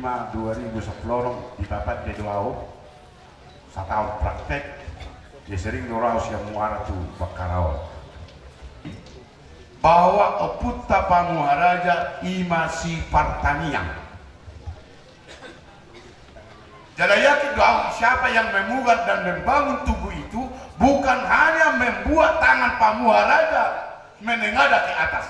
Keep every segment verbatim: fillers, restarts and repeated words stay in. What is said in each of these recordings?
Ma dua ribu sampulu onom di papat de do au sataon praktek, jadi sering do au sian Muara tu Bakkara on. Bahwa ompunta Pamuharaja ima si partangiang. Jala yakin do au, siapa yang memugar dan membangun tugu itu bukan hanya membuat tangan Pamuharaja menengadah ke atas.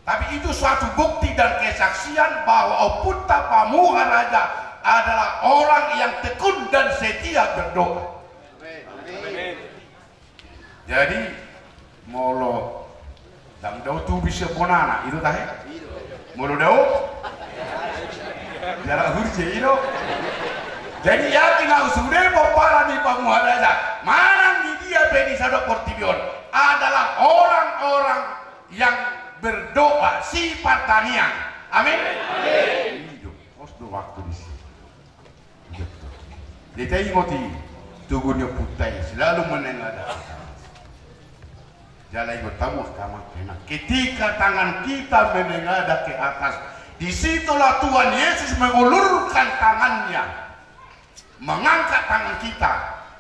Tapi itu suatu bukti dan kesaksian bahwa ompunta Pamuharaja adalah orang yang tekun dan setia berdoa. Jadi, molo dang dao tubu sian bonana, i do tahe? Molo dao? Jala hurje, i do. Jadi yakin au sude pomparan ni Pamuharaja manang di dia pe di sadok portibi on adalah orang-orang yang berdoa, si partangiang. Amin. Amin. I do, pos do waktu disi. Betul. Jadi taingot i, tugu ni ompunta i selalu menengadah. Jala ingot hamu angka amang inang, ketika tangan kita menengadah ke atas, disitulah Tuhan Yesus mengulurkan tangannya, mengangkat tangan kita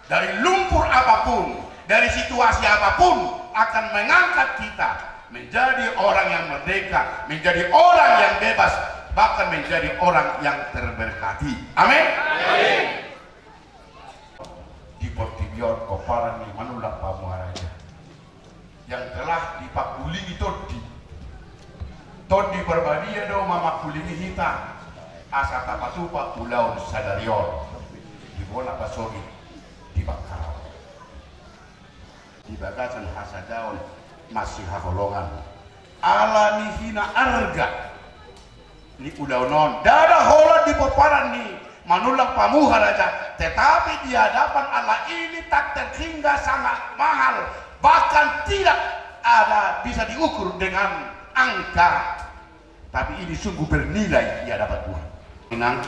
dari lumpur apapun, dari situasi apapun, akan mengangkat kita menjadi orang yang merdeka, menjadi orang yang bebas, bahkan menjadi orang yang terberkati. Amin. Amin. Di portibi on pomparan ni Manullang Pamuharaja yang telah dipangkulingi Tondi. Tondi Parbadia do mamangkulingi hita asa tapatupa ulaon sadari on di bona pasogit di Bakkara on. Di bagasan hasadaon masihaholongan. Ala ni hina arga ni ulaon on, ndada holan di pomparan ni Manullang Pamuharaja, tetapi di hadapan Allah ini tak terhingga sangat mahal, bahkan tidak ada bisa diukur dengan angka. Tapi ini sungguh bernilai di hadapan Tuhan. Inang,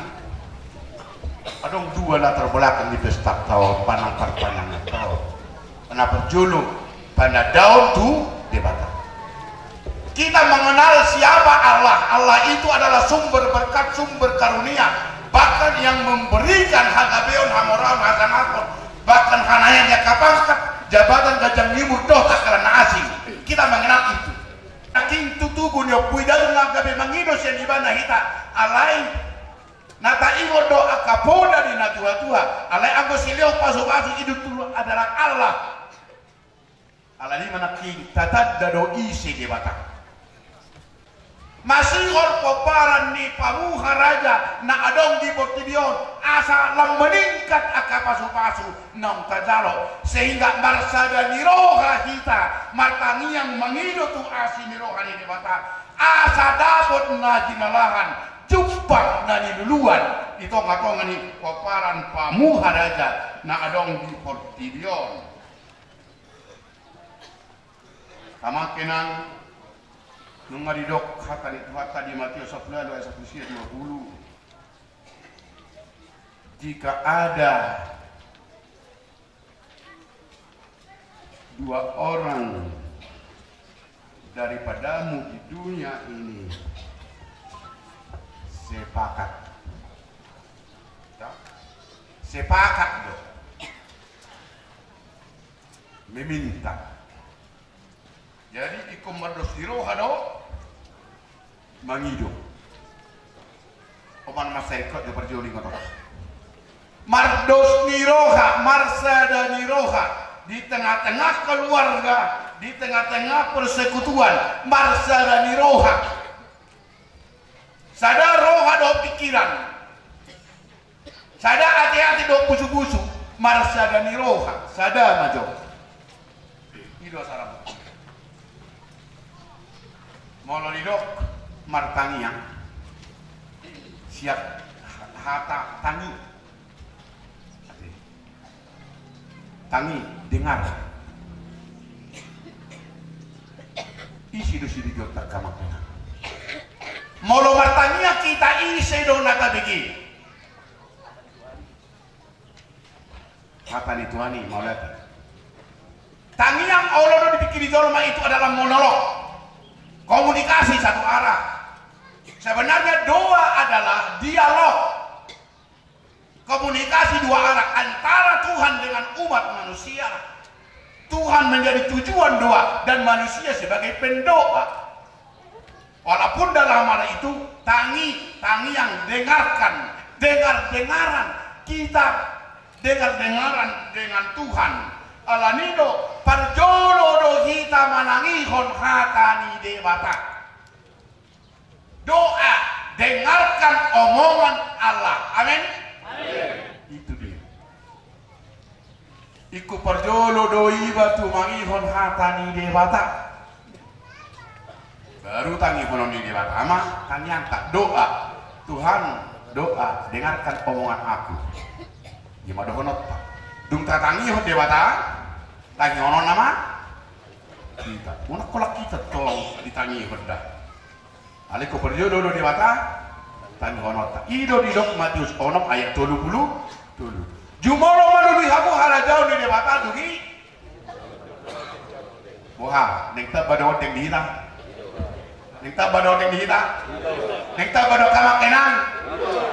adong dua latar belakang di pesta tao, panang parpanangan tao. Na parjolo, panadaon tu Debata. Kita mengenal siapa Allah. Allah itu adalah sumber berkat, sumber karunia, bahkan yang memberikan hagabeon, hamoraon, hasangapon, bahkan hanaean di angka pangkat, jabatan, ganjang ni umur dohot angka na asing. Kita mengenal itu. Nangkin tu tugu ni Ompu i ndang gabe mangido sian ibana hita, alai na taingot do angka poda ni natuatua, alai anggo silehon pasupasu i do tutu adalah Allah. Alani i ma nangkin tatanda do ise Debata. Masihol pomparan ni Pamuharaja na adong di portibi on asa lam meningkat angka pasupasu naung tajalo, sehingga marsada ni roha hita martangiang mangido tu asi ni roha ni Debata asa dapot na jinalahan, jumpang na niluluan di tongatonga ni pomparan Pamuharaja na adong di portibi on. Amang inang, nunga didok hata ni Tuhanta di Matius sampulu ualu ayat sampulu sia, dua pulu. Jika ada dua orang daripadamu di dunia ini sepakat, sepakat do meminta. Jadi ingkon mardos ni roha do mangido. Oman mansai ingkon do parjolo ingot on. Mardos ni roha, marsada ni roha di tengah-tengah keluarga, di tengah-tengah persekutuan, marsada ni roha. Sada roha dohot pikiran. Sada ateate dohot busubusu, marsada ni roha, sada ma jo. I do asa rap. Molo didok martangiang, sian hata tangi. Tangi, dengar. Ise do sidihonta, amang inang? Molo martangiang hita, ise do na tabege? Hata ni Tuhan i mauliate. Tangiang olo do dipikiri jolma itu adalah monolog, komunikasi satu arah. Sebenarnya doa adalah dialog, komunikasi dua arah antara Tuhan dengan umat manusia. Tuhan menjadi tujuan doa dan manusia sebagai pendoa. Walaupun dalam hal itu tangi, tangiang, dengarkan, dengar-dengaran, kita dengar-dengaran dengan Tuhan. Alani do, parjolo do hita manangihon hata ni Debata. Doa, dengarkan omongan Allah. Amin. Amin. Itu dia. Ingkon parjolo do iba tumangihon hata ni Debata. Baru tangihonon ni Debata ma tangiangta, doa. Tuhan, doa, dengarkan omongan aku. Ima dohononta. Dung tatangihon Debata, tangihononna ma hita. Unang holan hita tong ditangihon da. Alai ingkon parjolo do Debata tangihononta. I do didok Matius onom ayat tolu pulu tolu. Jumolo ma lului hamu harajaon ni Debata dung i. Boha, naeng tamba do ondeng di hita? Naeng tamba do ondeng di hita? Naeng tamba do hamu amang inang?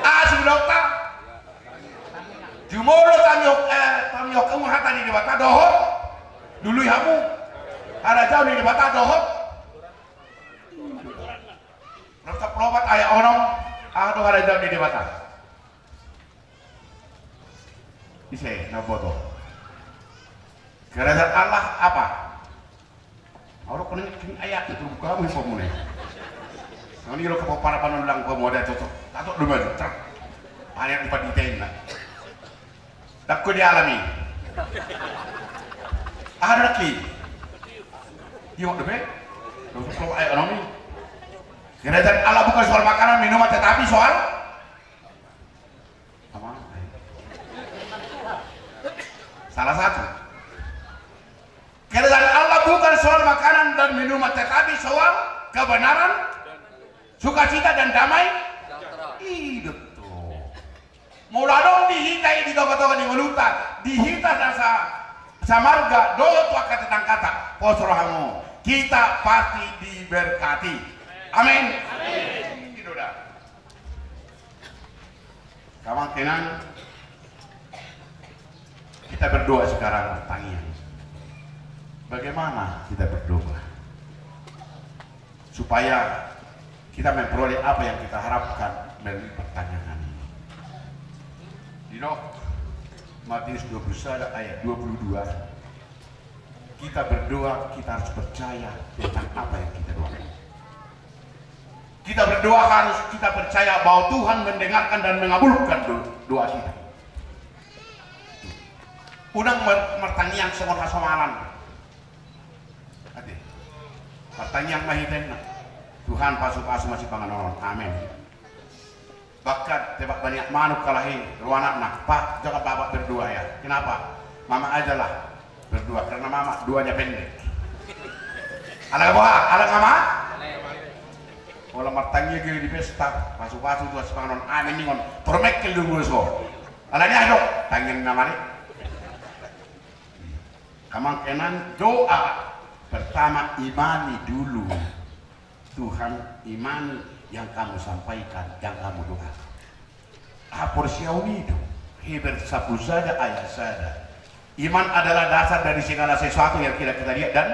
Aha sudokta? Jumolo tangihon, eh, tangihon hamu hata ni Debata dohot lului hamu harajaon ni Debata dohot. Rap lopat ayat onom, aha do harajaon ni Debata? Ise na boto? Kerajaan Allah apa? Auro kono ini ayat itu buka apa info mune? Kami lo kepo para panon lang pemuda cocok. Tato dulu maju. Ayat empat di tenda. Dakku di alami. Ada lagi. Yuk deh. Untuk kelompok ekonomi. Kerajaan Allah bukan soal makanan, minuman, tetapi soal apa? Salah satu. Kerajaan Allah bukan soal makanan dan minuman, tetapi soal kebenaran, sukacita dan damai. Ido to. Molo adong di hita i di tongatonga ni ngolunta, di hita na sa, samarga dohot tu angka tetangkata, pos rohamu, kita pasti diberkati. Amin. Amin. Ido da. Amang inang, kita berdoa sekarang, tangiang. Bagaimana kita berdoa supaya kita memperoleh apa yang kita harapkan melalui pertanyaan ini? Didok Matius dua puluh satu ayat dua puluh dua, kita berdoa, kita harus percaya tentang apa yang kita doakan. Kita berdoa harus kita percaya bahwa Tuhan mendengarkan dan mengabulkan do-, doa kita. Unang mar-, martangiang songon hasomalan. Ate. Martangiang ma hita inna. Tuhan, pasupasu ma sipanganon on. Amin. Bahkan tebak banyak manuk kalahi ruanakna, "Pak, jangan Bapak berdoa ya." Kenapa? Mama ajalah berdoa, karena Mama doanya pendek. Ala boha, ala Mama? Molo martangiang i di pesta, pasupasu Tuhan sipanganon, amin ningon, tormekkel do mulu so. Alani aha do? Tangiang na mari. Amang inang, doa pertama imani dulu. Tuhan, imani yang kamu sampaikan, yang kamu doakan. Haporseaon i do. Heber sampulu sada ayat sada. Iman adalah dasar dari segala sesuatu yang tidak kita lihat dan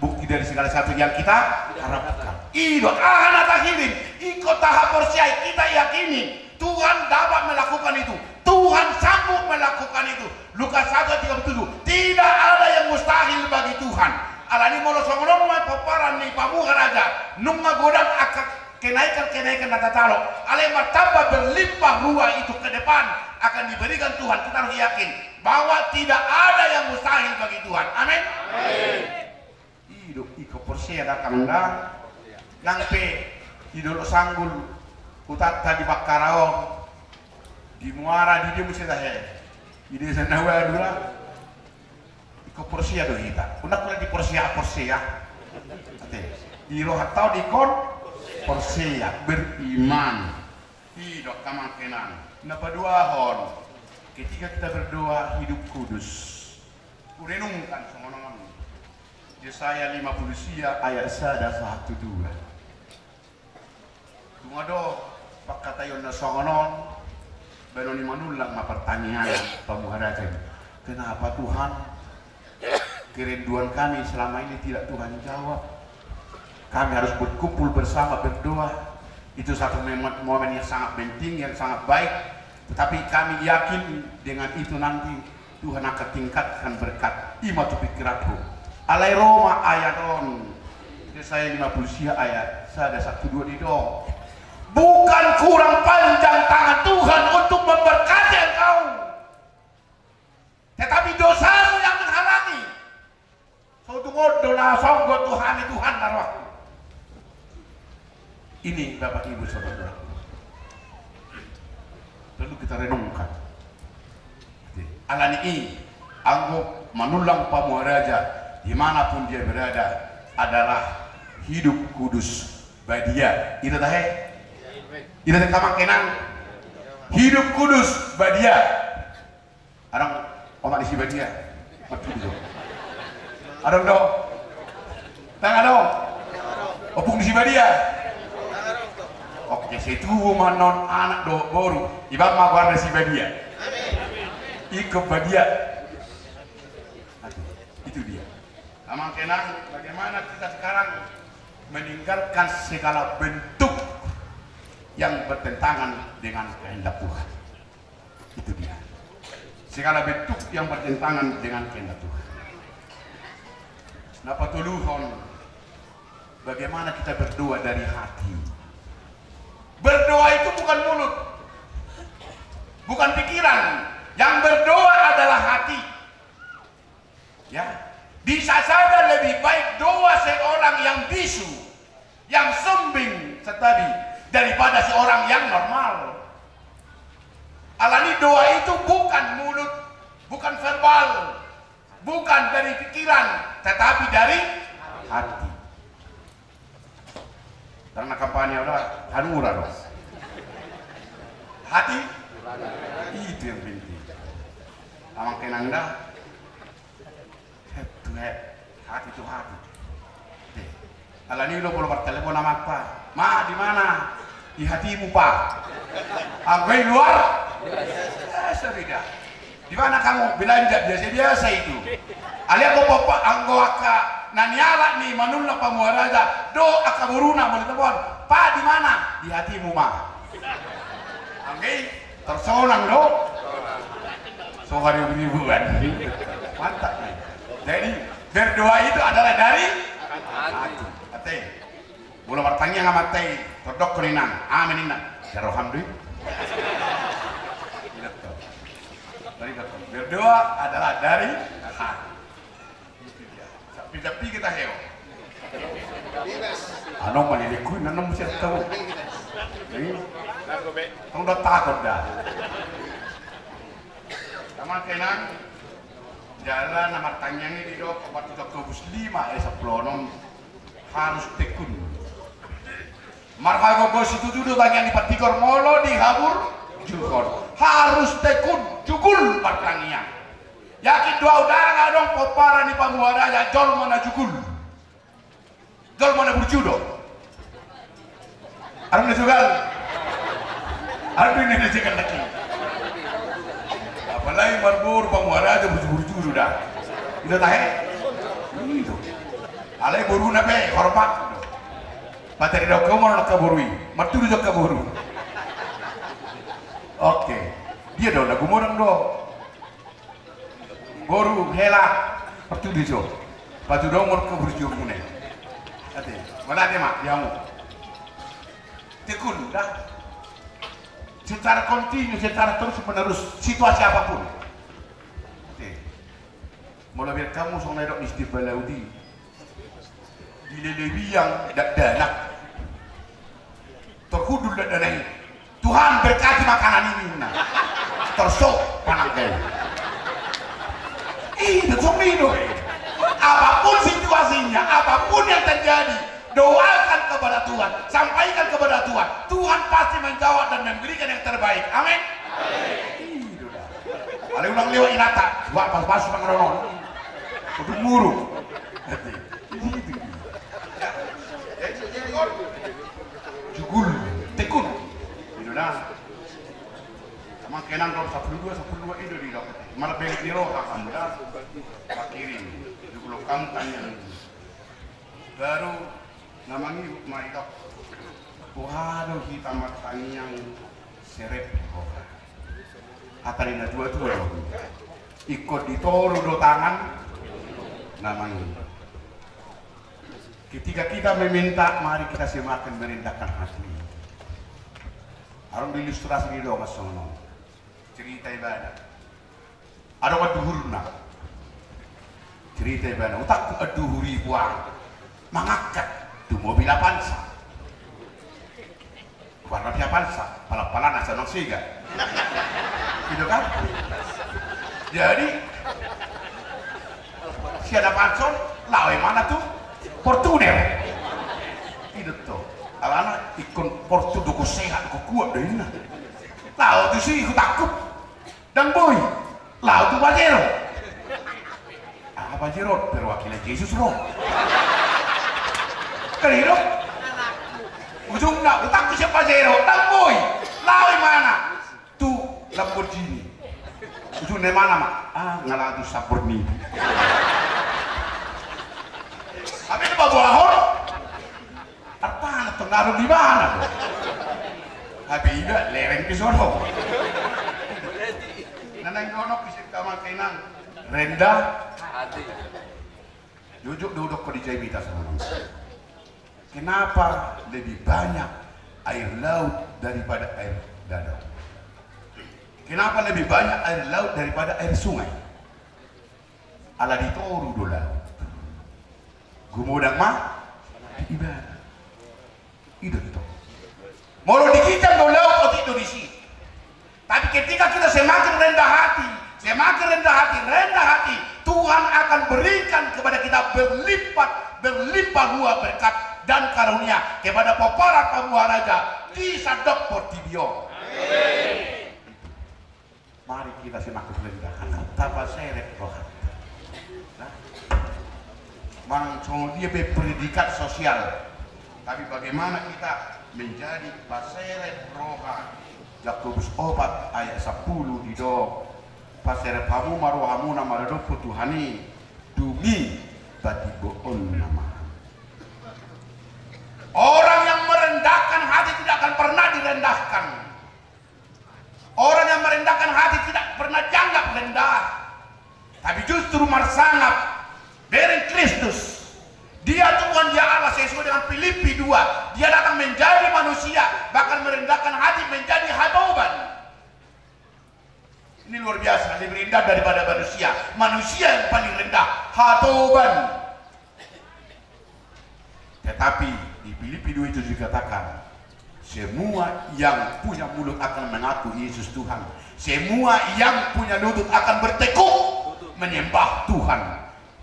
bukti dari segala sesuatu yang kita harapkan. I do, aha na tahirim, ingkon tahaporseai, kita yakini. Tuhan dapat melakukan itu. Tuhan sanggup melakukan itu. Lukas satu ayat tiga puluh tujuh. Tidak ada yang mustahil bagi Tuhan. Alani molo songon on ma pomparan ni pamuhar aja, nunga godang angka kenaikan-kenaikan na tatalo. Alai martamba berlimpah rua itu ke depan akan diberikan Tuhan. Kita harus yakin bahwa tidak ada yang mustahil bagi Tuhan. Amin. Amin. I do, ingkon porsea da, amang da. Nang pe di Dolok Sanggul, hutanta di Bakkara on, di Muara, di dia muse tahe, di desa na wadura. Ingkon porsea do hita. Unang holan diporsea-porsea. Ate, di rohanta on ingkon porsea, beriman. I do, amang inang. Na paduahon, ketika kita berdoa, hidup kudus. Hurenungkan songon on. Yesaya lima puluh sia ayat sada sahat tu dua. Tung adong pangkataion na songon on. Baenon i manullang ma partangiangan pamuharata i. Kenapa Tuhan, kerinduan kami selama ini tidak Tuhan jawab? Kami harus berkumpul bersama berdoa. Itu satu momen, momen yang sangat penting, yang sangat baik. Tetapi kami yakin dengan itu nanti Tuhan akan tingkatkan berkat. I ma tu pikiranku. Alai ro ma ayat on. Yesaya lima puluh sia ayat sada, satu, dua didok. Bukan kurang panjang tangan Tuhan untuk memberkati engkau, tetapi dosamu yang menghalangi. So tung on do na songgot tu hami Tuhan na rohangku. Ini Bapak Ibu Saudara, perlu kita renungkan. Alani i, anggo manullang pamuharaja dimanapun dia berada adalah hidup kudus badia. Ida tahe? Ida tahe amang inang? Hidup kudus badia. Adong omak ni si badia? Adong do? Ndang adong? Ompung ni si badia? Oke, setuju ma non anak dohot boru. Iba ma goarna si badia. Ingkon badia. Aduh, itu dia. Amang inang, bagaimana kita sekarang meninggalkan segala bentuk yang bertentangan dengan kehendak Tuhan? Itu dia. Segala bentuk yang bertentangan dengan kehendak Tuhan. Na patoluhon, bagaimana kita berdoa dari hati? Berdoa itu bukan mulut, bukan pikiran. Yang berdoa adalah hati. Ya, bisa saja lebih baik doa seorang yang bisu, yang sumbing tetapi, daripada seorang yang normal. Alani doa itu bukan mulut, bukan verbal, bukan dari pikiran, tetapi dari hati. Karena kampanye udah hanura dong. Hati itu yang penting. Amang inang da, head to head, hati to hati. Alani i do molo martelepon amanta, ma di mana? Di hatimu pa. Anggo i luar biasa beda. Di mana kamu belanja? Biasa-biasa itu. Alai anggo papa, anggo angka na nialap ni manullang pamuharaja dohot angka boruna molo ditelepon, pa di mana? Di hatimu ma. Anggo i tarsonang do. So hari ribuan. Mantap nih. Jadi berdoa itu adalah dari hati. Hati. Molo martangiang amanta i, tondok ninna, amin ninna. Jaro ham do i. Berdoa adalah dari hati. Tapi kita heo. Ano malilikui nanam siap tahu. Tong da takut da. Amang inang, jala na martangiang i didok opat tu Jakobus lima ayat sampulu onom. Harus tekun. Marhagombaon situtu do tangiang ni partigor molo dihaburjuhon. Harus tekun, jugul martangiang. Yakin do au, ndang adong pomparan ni pamuharaja jolma na jugul. Jolma na burju do. Adong na jugul. Adong na jugul lagi. Apalagi marboru pamuharaja burju-burju do da. Ida tahe? Itu. Alai boruna pe hormat. Materi dok kau molo angka boru i. Martudu jo angka boru. Oke. Dia do na gumodang do. Boru hela. Martudu jo. Patudu do molo angka boru jo mune. Ate. Molo ate ma, dia mu. Tekun da. Secara kontinu, secara terus menerus, situasi apapun. Oke. Molo biar kamu songon na didok ni Steve Balaudi, dilelei biang dakdanak, torhundul dakdanak i. Tuhan berkati makanan ini, nah. Torsok panangkei. Ih, songon i do. Apapun situasinya, apapun yang terjadi, doakan kepada Tuhan, sampaikan kepada Tuhan. Tuhan pasti menjawab dan memberikan yang terbaik. Amin. Ih, do da. Alai unang lewat inanta, buat pas-pas pangaronon. Untuk muru. Jugul. Amang, kena nomor sampulu dua, sampulu dua i do didok. Marbalik ni roha hamu da. Pakirim. Di pulo hamu tangiang. Baru na mangihut ma didok. Boha do hita martangiang serep roha. Hata ni na tua-tua do. Ingkon di toru do tangan na mangihut. Ketika kita meminta, mari kita semakin merendahkan hati. Adong di ilustrasi ni dongan songon on. Cerita ibana. Adong anduhurna. Cerita ibana. Hutangku anduhur i, boha, mangangkat tu mobil Avanza. Warna Avanza, palang-palang asa nang sega. Gitu kan? Jadi, sian Avanza on, laho imana tu Fortuner. Ido to. Alana ingkon Fortuner do, ingkon sehat, ingkon kuat do inna. Laho tusi, hutangku. Ndang boi. Laho tu Pajero. Ah, Pajero perwakilan Jesus ro. Kan i do. Ujungna hutangku sian Pajero, ndang boi. Laho imana tu Lamborghini. Ujungna imana ma, ah, nga laho tu Lamborghini. Hape dipaboahon. Artana tong na adong di ibana do. Hape iba lereng pe so adong. Na naeng dohonon pe sian hamu, amang, inang, rendah hati. Jujur do hudokkon di Jamita songon on. Kenapa lebih banyak air laut daripada air danau? Kenapa lebih banyak air laut daripada air sungai? Ala di toru do laut. Gumodang ma ibana. Ido to. Molo di ginjang do laut, otik do disi. Tapi ketika kita semakin rendah hati, semakin rendah hati, rendah hati, Tuhan akan berikan kepada kita berlipat, berlimpah ruah berkat dan karunia kepada pomparan pamuha raja di sandok portibi on. Amin. Mari kita semakin rendah hati, tapaserep rohanta. Nah, manang songon dia pe predikat sosial, tapi bagaimana kita menjadi paserep roha? Jakobus opat ayat sampulu didok, paserep hamu ma rohamuna maradophon Tuhan i, dung i patimbulonna ma. Orang yang merendahkan hati tidak akan pernah direndahkan. Orang yang merendahkan hati tidak pernah dianggap rendah, tapi justru marsangap. Bereng Kristus. Dia Tuhan, Dia Allah, sesuai dengan Filipi dua. Dia datang menjadi manusia, bahkan merendahkan hati menjadi hatoban. Ini luar biasa, lebih rendah daripada manusia. Manusia yang paling rendah, hatoban. Tetapi di Filipi dua itu dikatakan, semua yang punya mulut akan mengaku Yesus Tuhan. Semua yang punya lutut akan bertekuk menyembah Tuhan.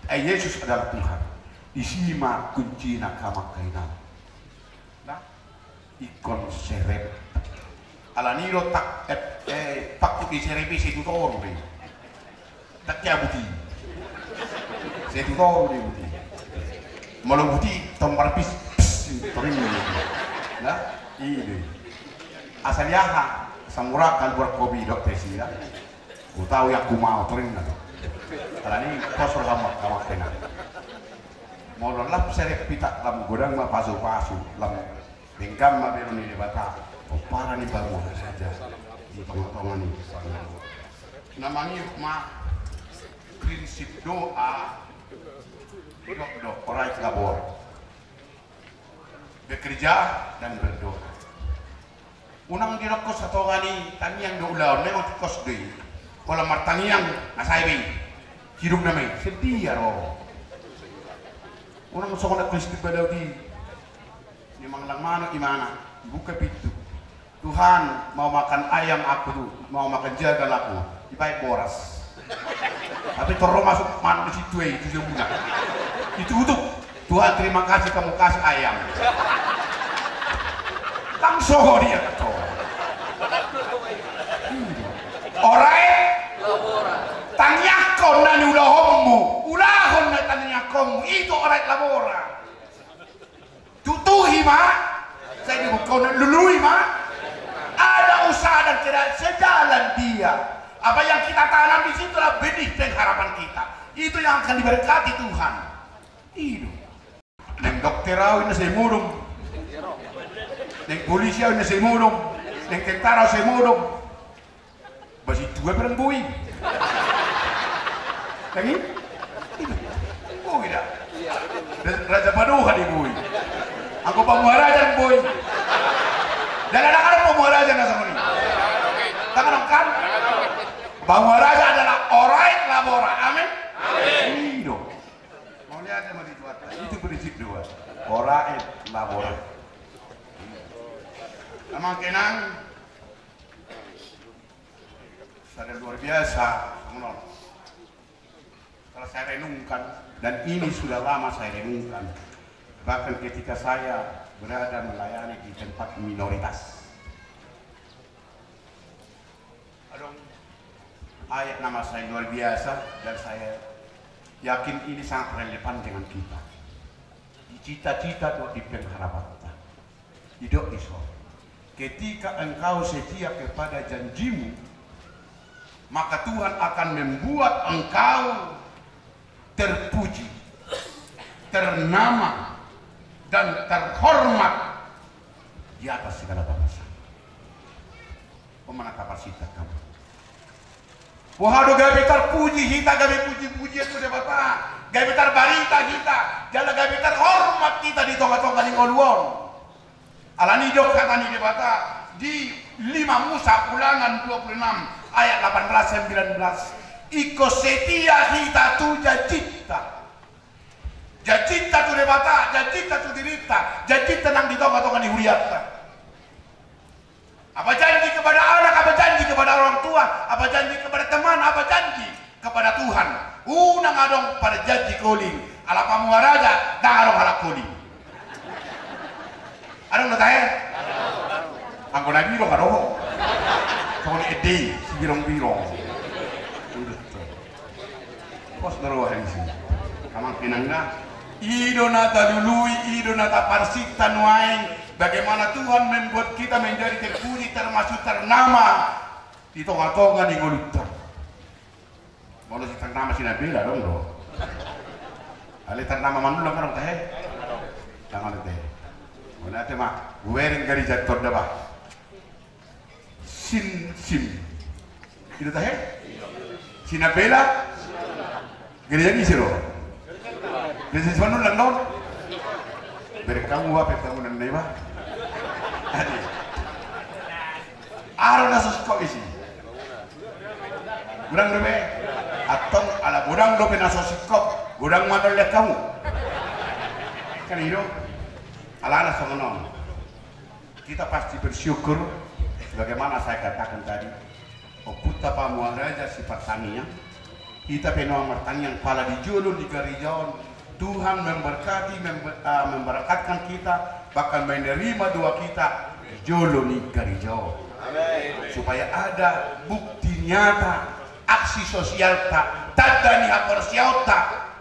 Eh, Yesus adalah Tuhan. Isi ma kuncina, amang inang. Nah, ingkon serep. Alani do tak, eh, eh, pakkut ni serep i, sai tu toru do i. Tak ya buti. Sai tu toru do i buti. Molo buti, tombar pis, pis, toring do i. Nah, i do i. Asal i aha, samura kalbuar kopi dok tesi ya. Hutau ya kumau toring na do. Alani kosor hamak, hamak tena. Molo lam serep hita, lam godang ma pasu-pasu, lam denggan ma bero ni Debata, pomparan ni pamuha raja di tonga-tonga ni. Na mangihut ma prinsip doa, dok, dok, orait labora. Bekerja dan berdoa. Unang didokkon satonga ni tangiang do ulaon, memang tingkos do i. Pola martangiang, na sae be i. Hidupna ma i, sedia ro. Unang songon na Kristen balaut i. Memang lang manuk imana, dibuka pintu. Tuhan, mau makan ayam aku tuh, mau makan jagal aku. Dibaen boras. Tapi torro masuk manuk di situ, eh, itu dia buka. Itu utuh. Tuhan, terima kasih kamu kasih ayam. Langsung dia ketawa. Orait. Tangiangkon na niulahonmu. Ulahon na tangiangkonmu. Itu orait labora. Tutuhi ma. Sai dibuka, lului ma. Ada sadar kira sejalan dia. Apa yang kita tanam di situ adalah benih pengharapan kita. Itu yang akan diberkati Tuhan. Itu. Naeng dokter au, inna sai modom. Naeng polisi au, inna sai modom. Naeng tentara au, sai modom. Ba sintua pe ndang boi. Ndang i? Ndang boi da. Raja Padohan i boi. Anggo pamua raja ndang boi. Ndang adong pamua raja na songon i. Ndang adong kan? Pamua raja adalah ora et labora. Amin. Amin. I do. Mauliate ma di Tuhanta. Itu prinsip dua. Ora et labora. Amang inang, sada luar biasa. Setelah saya renungkan, dan ini sudah lama saya renungkan, bahkan ketika saya berada melayani di tempat minoritas, adong ayat na masa luar biasa, dan saya yakin ini sangat relevan dengan kita. Dicita-cita dohot di pengharapanta. Didok dison, ketika engkau setia kepada janjimu, maka Tuhan akan membuat engkau terpuji, ternama, dan terhormat di atas segala bangsa. Pemana kapal sita kamu. Boha do gabe tarpuji hita, gabe puji-pujian tu Debata, gabe tarbarita hita, jala gabe tarhormat hita di tonga-tonga ni ngolu on. Alani didok hata ni Debata di lima Musa, Ulangan dua puluh enam ayat delapan belas sembilan belas. Ingkon setia hita tu janjinta. Janjinta tu Debata, janjinta tu dirinta, janjinta nang di tonga-tonga ni hurianta. Apa janji kepada anak, apa janji kepada orang tua, apa janji kepada teman, apa janji kepada Tuhan. Unang adong parjanji koling, ala pamua raja, ndang adong halak koling. Adong do tahe? Anggo na biro ka dohot. Songon ende, sibirong-birong. Pos do roha disi. Amang inang na. I do na talului, i do na taparsinta nuaeng. Bagaimana Tuhan membuat kita menjadi terpuji, termasuk ternama di tonga-tonga ni ngolunta. Molo si ternama si Nabela adong do. Alai ternama Manullang adong tahe? Ndang adong tahe. Mauliate ma, guering gari jantor daba. Sin, sin. I do tahe? Si Nabela? Gereja ni ise do? Gereja si Manullang do? Bereng hamu ba, bereng hamu nang nai ba. Adi. Aha do na so singkop isi? Godang dope? Antong ala godang dope na so singkop, godang ma na lean hamu. Kan i do. Alana songon on. Kita pasti bersyukur, sebagaimana saya katakan tadi, ompunta pamua raja si Partangiang, hita pe nuaeng martangiang pala di jolo ni gareja on, Tuhan memberkati, member-, ah, memberkatkan kita, bahkan menerima doa kita di jolo ni gareja on. Amin. Supaya ada bukti nyata, aksi sosialta, tanda ni haporseaonta,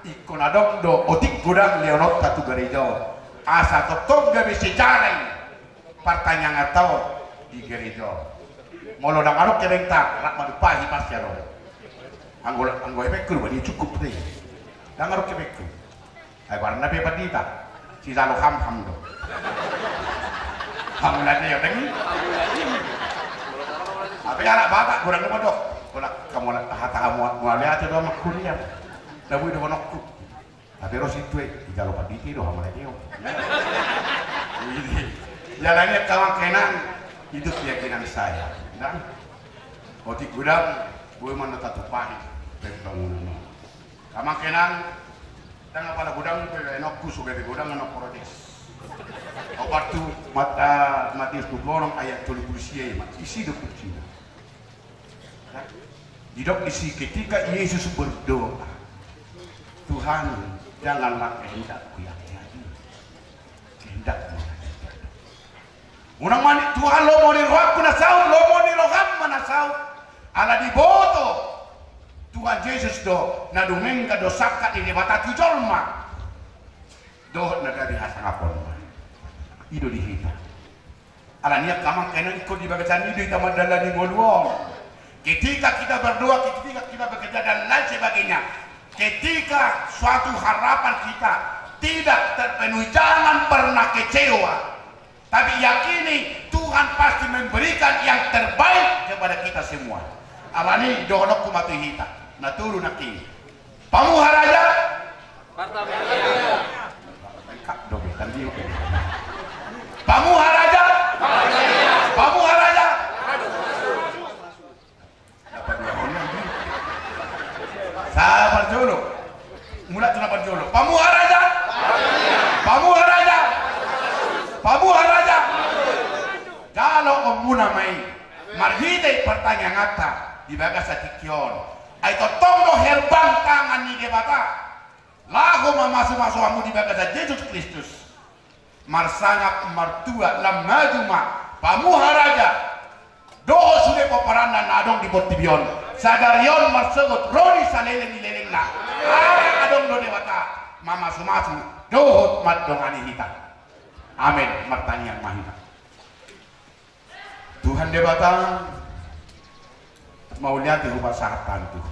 ingkon adong do otik godang lehononta tu gareja on. Asa tongtong gabe sejarah i. Partangianganta on di gareja on. Molo ndang adong hepengta, rap manumpahi pasti adong. Anggo, anggo hepengku do ba dia cukup pe. Ndang adong hepengku. Ai goarna pe pandita. Sijalo hamham do. Hamu na dia hepeng. Tapi anak Batak godang do mandok. Godang hamu, hata hamu, mauliate do amangku dia. Ndang boi dohononku. Tapi ro sintua i, dijalo pandita i do hamu na dia. Jadi, alani i amang inang, itu keyakinan saya. Dan otik godang, boi ma na tatumpahi pembangunan on. Amang inang, ndang apala godang pe, inongku, so gabe godang annon protes. Opat tu Mat-, ah, Matius dua puluh enam ayat tolu puluh sia i ma, isi do fungsina. Didok disi ketika Yesus berdoa, "Tuhan, janganlah kehendakku yang jadi, kehendak-Mu yang jadi." Unang ma ni Tuhan, lomo ni rohangku na saut, lomo ni roham ma na saut. Ala diboto Tuhan Jesus do na dumenggan do sangkap ni Debata tu jolma. Dohot na gabe hasangaponna. I do di hita. Alani i angka amang inang, ingkon di bagasan i do hita mandalani ngolu on. Ketika kita berdoa, ketika kita bekerja dan lain sebagainya, ketika suatu harapan kita tidak terpenuhi, jangan pernah kecewa. Tapi yakini, Tuhan pasti memberikan yang terbaik kepada kita semua. Alani i dohononku ma tu hita na tolu nangkin. Pamuha Raja. Pamuha Raja. Pamuha Raja. Sabar jolo. Mulak tu na parjolo. Pamuha Raja. Pamuha Raja. Pamuha Raja. Jalo omuna ma i. Marhite partangianganta di bagasan tingki on, ai tongtong do herbang tangan ni Debata laho mamasumasu hamu di bagasan Jesus Kristus. Marsangap martua, lam maju ma Pamuha Raja dohot sude pomparanna na adong di portibi on. Sadari on marsogot ro di saleleng ni lelengna. Ai adong do Debata mamasumasu dohot mandongani hita. Amen. Martangiang ma hita. Tuhan Debata, mauliate hupasahat hami tu Ho.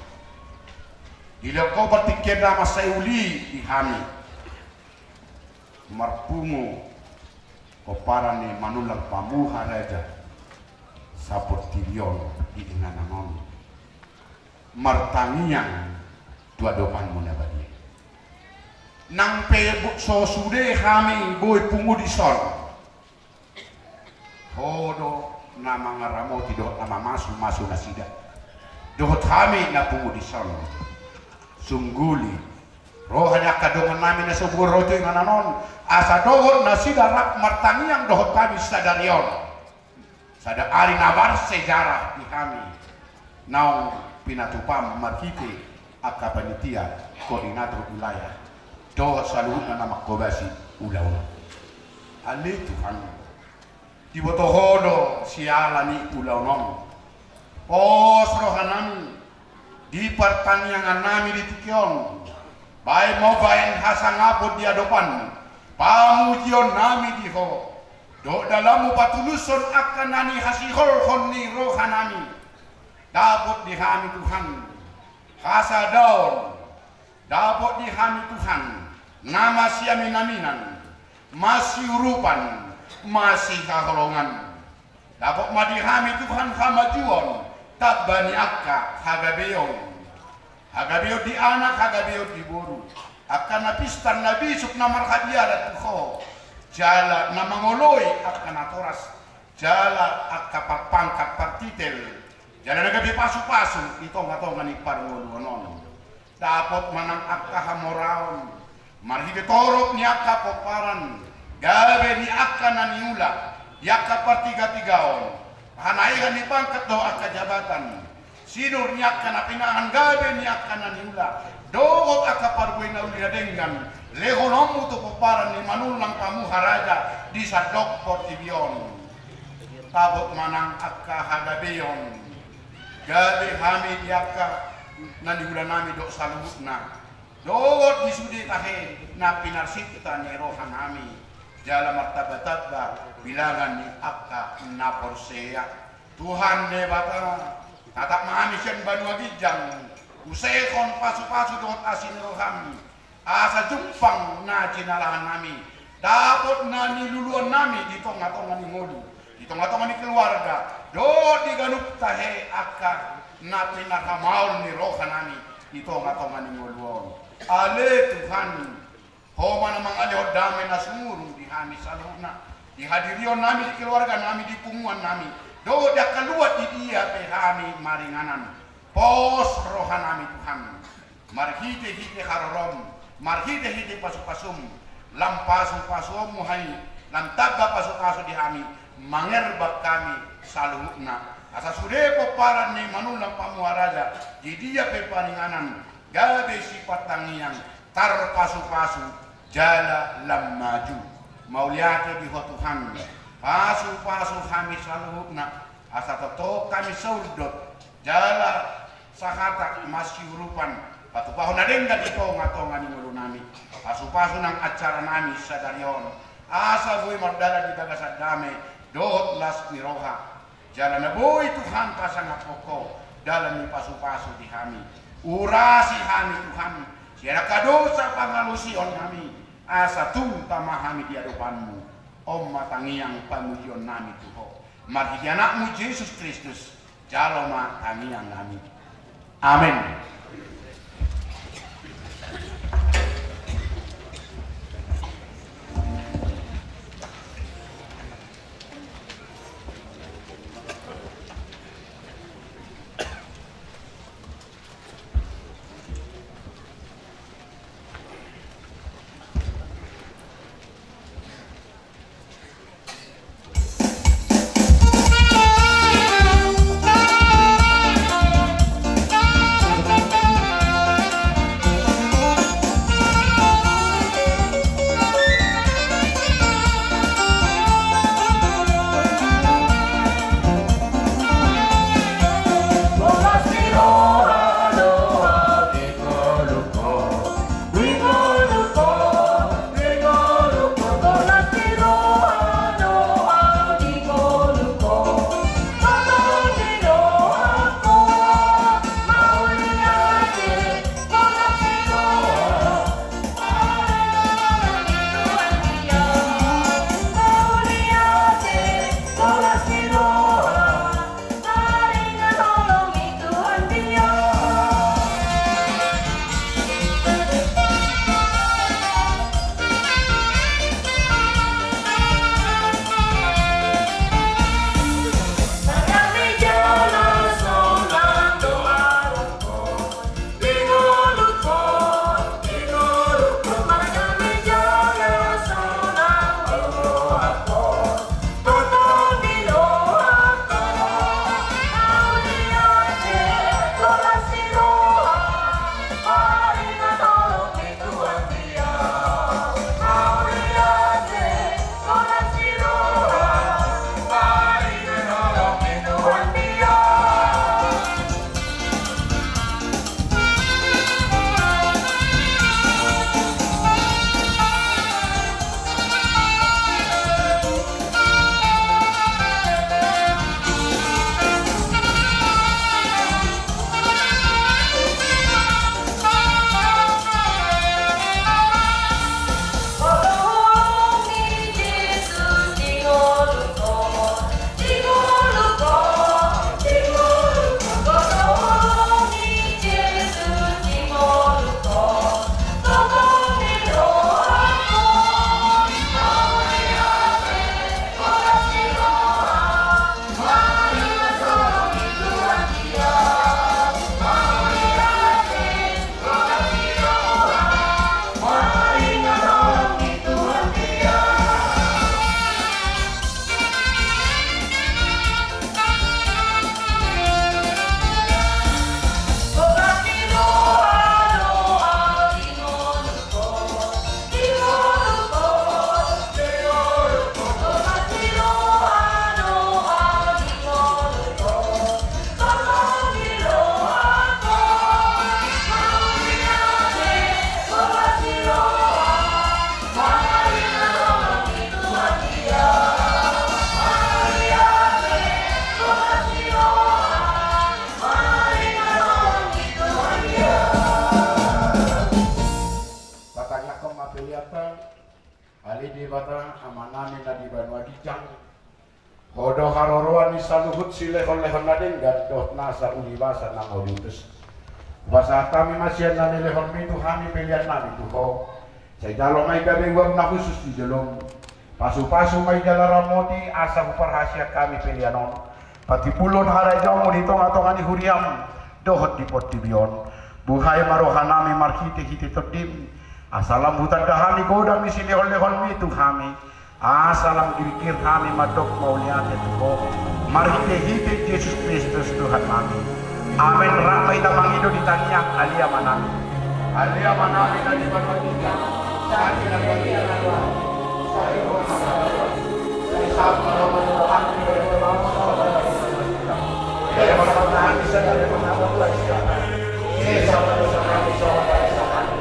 Dilehon Ho partingkian na mansai uli di hami marpungu pomparan ni Manullang Pamuha Raja saportibi on di inganan on, martangiang tu adopanMu na badia. Nang pe bo-, so sude hami boi pungu dison, Ho do na mangaramoti dohot na mamasumasu nasida. Dohot hami na pungu dison, sungguli roha ni angka dongannami na so boi ro tu inganan on, asa dohot nasida rap martangiang dohot hami sadari on. Sada ari na marsejarah di hami naung pinatupaM marhite angka panitia, koordinator wilayah dohot saluhutna na manghobasi ulaon on. Ale Tuhan, diboto Ho do siala ni ulaon on. Pos rohanami di partangiangannami di tingki on. Bahen ma bahen hasangapon di adopanMu pamujionnami di Ho dohot dalanMu patulushon angka na nihasiholhon ni rohanami. Dapot di hami Tuhan hasadaon, dapot di hami Tuhan na masiaminaminan, masiurupan, masihaholongan. Dapot ma di hami Tuhan hamajuon, tamba ni angka hagabeon. Hagabeon di anak, hagabeon di boru. Angka na pistan, na bisuk, na marhadiaran tu Ho, jala na mangoloi angka natoras, jala angka parpangkat, partitel, jala na gabe pasupasu di tongatonga ni parngoluon on. Dapot ma nang angka hamoraon marhite torop ni angka pomparan, gabe ni angka na niula di angka partigatigaon, hanaehan ni pangkat dohot angka jabatan, sinur ni angka na pinahan, gabe ni angka na niula, dohot angka parbue na uli na denggan lehononmu tu pomparan ni Manullang Pamuha Raja di sandok portibi on. Dapot ma nang angka hagabeon, gabe hami di angka na niulanami dohot saluhutna, dohot di sude tahe na pinarsinta ni rohanami, jala martambatamba bilangan ni angka na porsea. Tuhan Debata, tatap ma hami sian banua ginjang, usehon pasupasu dohot asi ni rohaM, asa jumpang na jinalahannami, dapot na niluluannami di tongatonga ni ngolu, di tongatonga ni keluarga, dohot di ganup tahe angka na pinarhamaol ni rohanami di tongatonga ni ngolu on. Ale Tuhan, Ho ma na mangalehon dame na sumurung di hami saluhutna, di hadirionnami, di keluarganami, di punguannami, dohot di angka luat di dia pe hami maringanan. Pos rohanami Tuhan, marhitehite harorom, marhitehite pasupasum, lam pasupasuonmu hami, lam tamba pasupasu di hami, mangerbang hami saluhutna, asa sude pomparan ni Manullang Pamuha Raja di dia pe paringanan gabe sipatangiang, tarpasupasu jala lam maju. Mauliate di Ho Tuhan, pasupasu hami saluhutna, asa tongtong hami saurdot jala sahata masiurupan, patupahon na denggan di tongatonga ni ngolunami. Pasupasu nang acaranami sadari on, asa boi mardalan di bagasan dame, dohot las ni roha. Jala na boi Tuhanta sangaphon Ho dalan ni pasupasu di hami. Urasi hami Tuhan sian angka dosa pangallusion nami, asa tung tama hami di adopanMu. On ma tangiang pamujionnami tu Ho. Marhite AnakMu Jesus Kristus, jalo ma tangiangnami. Amen. Patangiangkon ma peleanta. Ale Debata, Amanami na di banua ginjang, Ho do haroroan ni saluhut silehonlehon na denggan dohot nasa ulibasa na mauliutus. Hupasahat hami ma sian na nilehonmi tu hami peleannami tu Ho. Sai jalo ma i gabe uap na hushus di jolom. Pasupasu ma i jala ramoti asa huparhaseang hami pelean on patimbulhon harajaonmu di tongatonga ni huriam dohot di portibi on. Buhai ma rohanami marhitehite Tondim, asa lam hutanda hami godang ni silehonlehonmi tu hami, asa lam girgir hami mandok mauliate tu Ho marhitehite Jesus Kristus Tuhannami. Amen. Rap ma hita mangido di tangiang. Ale Amanami, ale Amanami na di banua ginjang, sai na bagian na doa, sai Ho ma na doa, sai sahat ma roha ni rohangku. Sesa ma dosa nami songon na sesa nami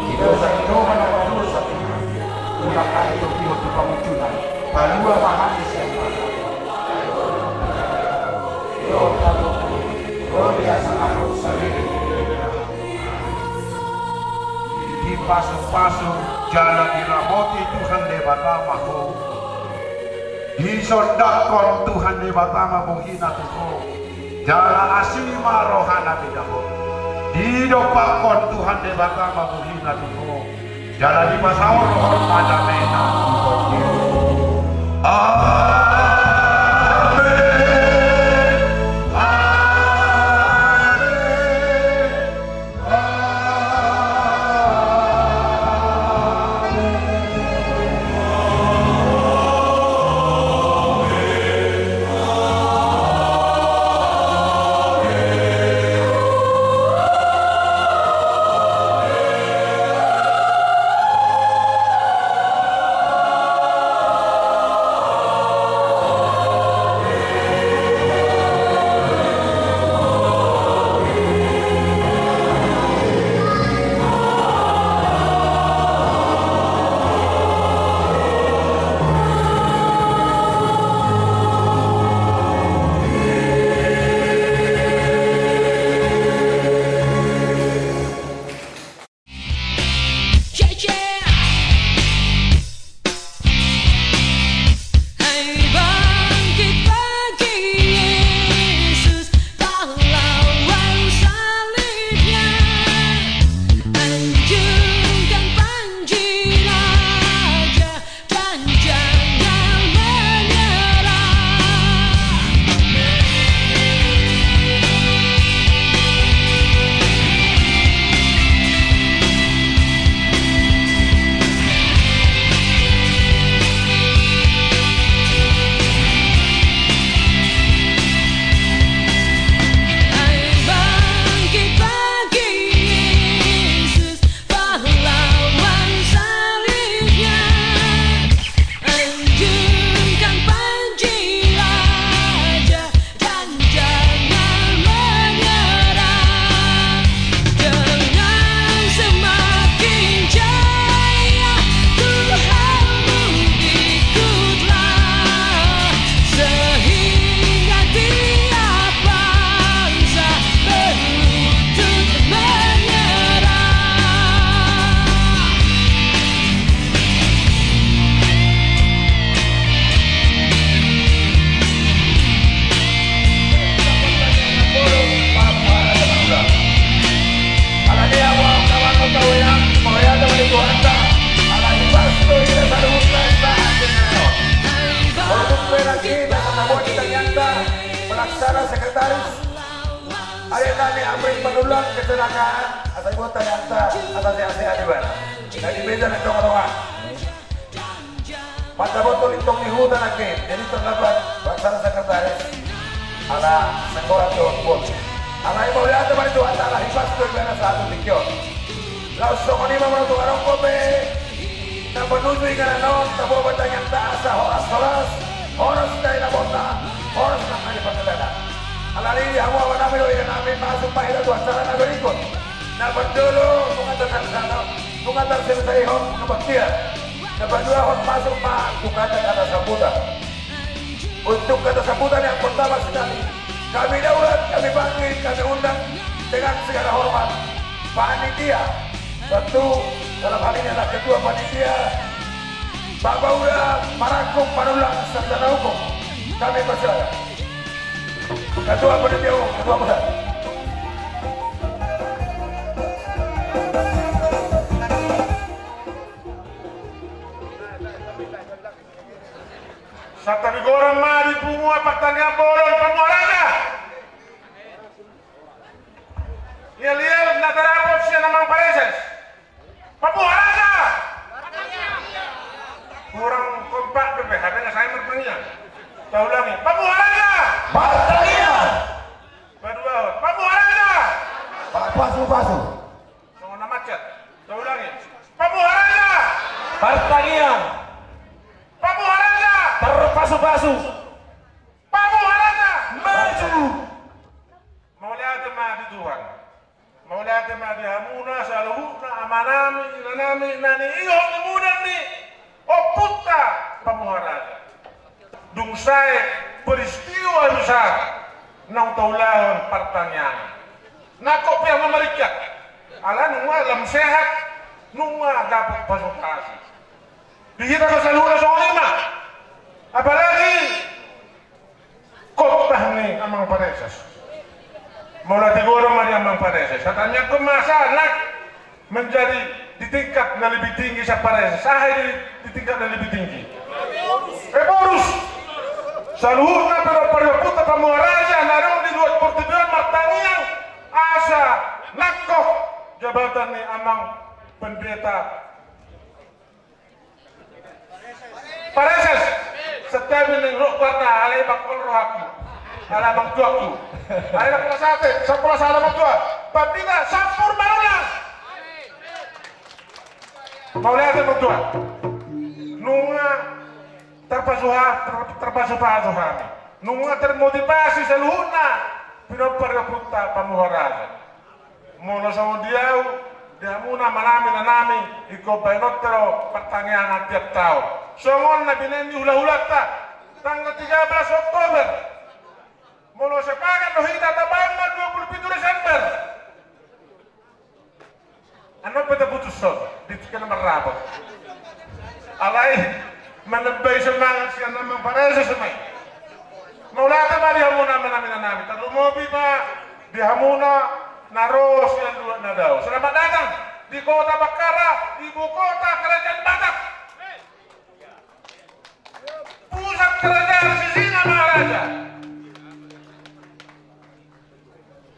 di dosa ni dongan na mardosa. Unang hami togihon tu pangunjunan. Palua ma hami sian Dipasupasu jala diramoti Tuhan Debata ma ho. Disondangkon Tuhan Debata ma bohina tu ho. Jala asi ma rohana mida ho. Didompakkon Tuhan Debata ma bohina tu ho. Jala dipasaorhon ma damena tu ho. Amen. Amen. Pahlawan salibnya, anjungkan panji raja dan jangan menyerah. Dengan semakin jaya Tuhanmu ikutlah, sehingga tiap bangsa berlutut menyerah. Walaupun perak kita sama buat kita nyata, pelaksana sekretaris, Adik nami Amri Panulang kecelakaan, asa iboto tangiangta, asa sehat-sehat ibana. Na di meja na di tonga-tonga. Mata botol intong ni huta nangkin, jadi terlambat pelaksana sekretaris. Ala senggolan dohot pun. Alai mauliate ma di Tuhanta ala hipas do ibana sahat tu tingki on. Laos songon i ma molo tung adong dope na manuju inganan on, tabo ma tangiangta asa horas-horas, horas dainangmon, horas nang na di parnebean. Alani i di hamu amanami dohot inanami, masuk ma hita tu acara na berikut. Na parjolo nunga tasahat, nunga tarsasaihon kebaktian. Na paduahon masuk ma tu kata-kata sambutan. Untuk kata sambutan yang pertama sekali, kami daulat, kami panggil, kami undang dengan segala hormat panitia. Tentu dalam hal ini adalah ketua panitia, Bapak Uda Marangkup Panulang Sarjana Hukum. Kami persilakan. Ketua panitia umum, ketua pusat. Santabi goran ma di punguan partangiangan bolon, pamuhar raja. Yel-yel na tarapot sian amang pareses. Pamuhar raja. Kurang kompak dope, hape na sai martangiang. Taulangi. Pamuhar raja. Partangiangan. Paduahon. Pamuhar raja. Parpasupasu. Songon na macet. Taulangi. Pamuhar raja. Partangiangan. Pamuhar raja. Parpasupasu. Pamuhar raja. Maju. Mauliate ma di Tuhan. Mauliate ma di hamuna saluhutna, amanami, inanami, na niihut ni mudan ni ompunta pamuhar raja. Dung sae peristiwa besar naung taulahon partangiangan. Nangkok pe ahu mamaringkak. Ala nunga lam sehat. Nunga dapot pasupasu. Di hita do saluhutna songon i ma. Apalagi khotbah ni amang pareses. Molo tigor ma di amang pareses, tatanyangkon ma asa nang menjadi di tingkat na lebih tinggi sian pareses. Aha i di, di tingkat na lebih tinggi? Ephorus. Saluhutna pinompar ni ompunta Pamuharaja na adong di luat portibi on martangiang asa nangkok jabatan ni amang pendeta pareses. Santabi ning rohanta, alai bangkol rohangku. Alai amang tuangku. Alai amang tuangku. Sampur asa amang tua. Pandita Sampur Manulang. Mauliate amang tua. Nunga terpasuha, ter-, terpasupasu hami. Nunga termotivasi saluhutna pinompar ni ompunta Pamuharaja. Molo songon di au, di hamuna amanami, inanami, ingkon baenonta do partangiangan tiap taon. Songon na binaen ni hulahulanta, tanggal tiga belas Oktober. Molo sepakat do hita, tabaen ma dua pulu pitu Desember. Annon pe taputushon di tingki na marrapot. Alai manambai semangat sian amang pareses ma i. Mauliate ma di hamuna amanami, inanami, tarlumobi ma di hamuna na ro sian luat na dao. Selamat datang di kota Bakkara, ibu kota kerajaan Batak. Pusat kerajaan Sisingamangaraja.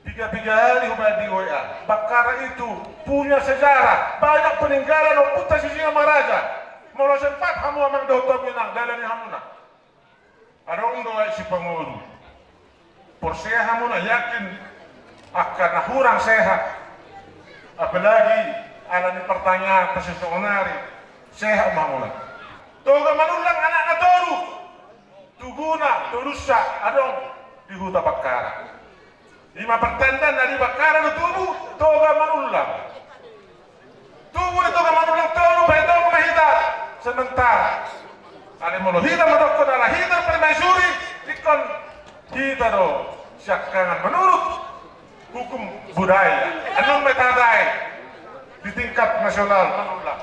Piga-piga hali hubaen di W A. Bakkara itu punya sejarah, banyak peninggalan ompunta Sisingamangaraja. Molo sempat hamu amang dohot hamu inang, dalani hamuna. Adong do aek sipangolu. Porsea hamuna, yakin angka na hurang sehat. Apalagi ala ni partangianganta sisonari, sehat ma hamuna. Toga Manullang anakna tolu. Tubuna, tolusa adong di huta Bakkara. I ma pertanda na di Bakkara do tubu Toga Manullang. Tubu do Toga Manullang tolu, baen tong ma hita sementara. Alai molo hita mandokkon ala hita permaisuri, ingkon hita do siangkangan menurut hukum budaya. Annon ma i tahe di tingkat nasional Manullang.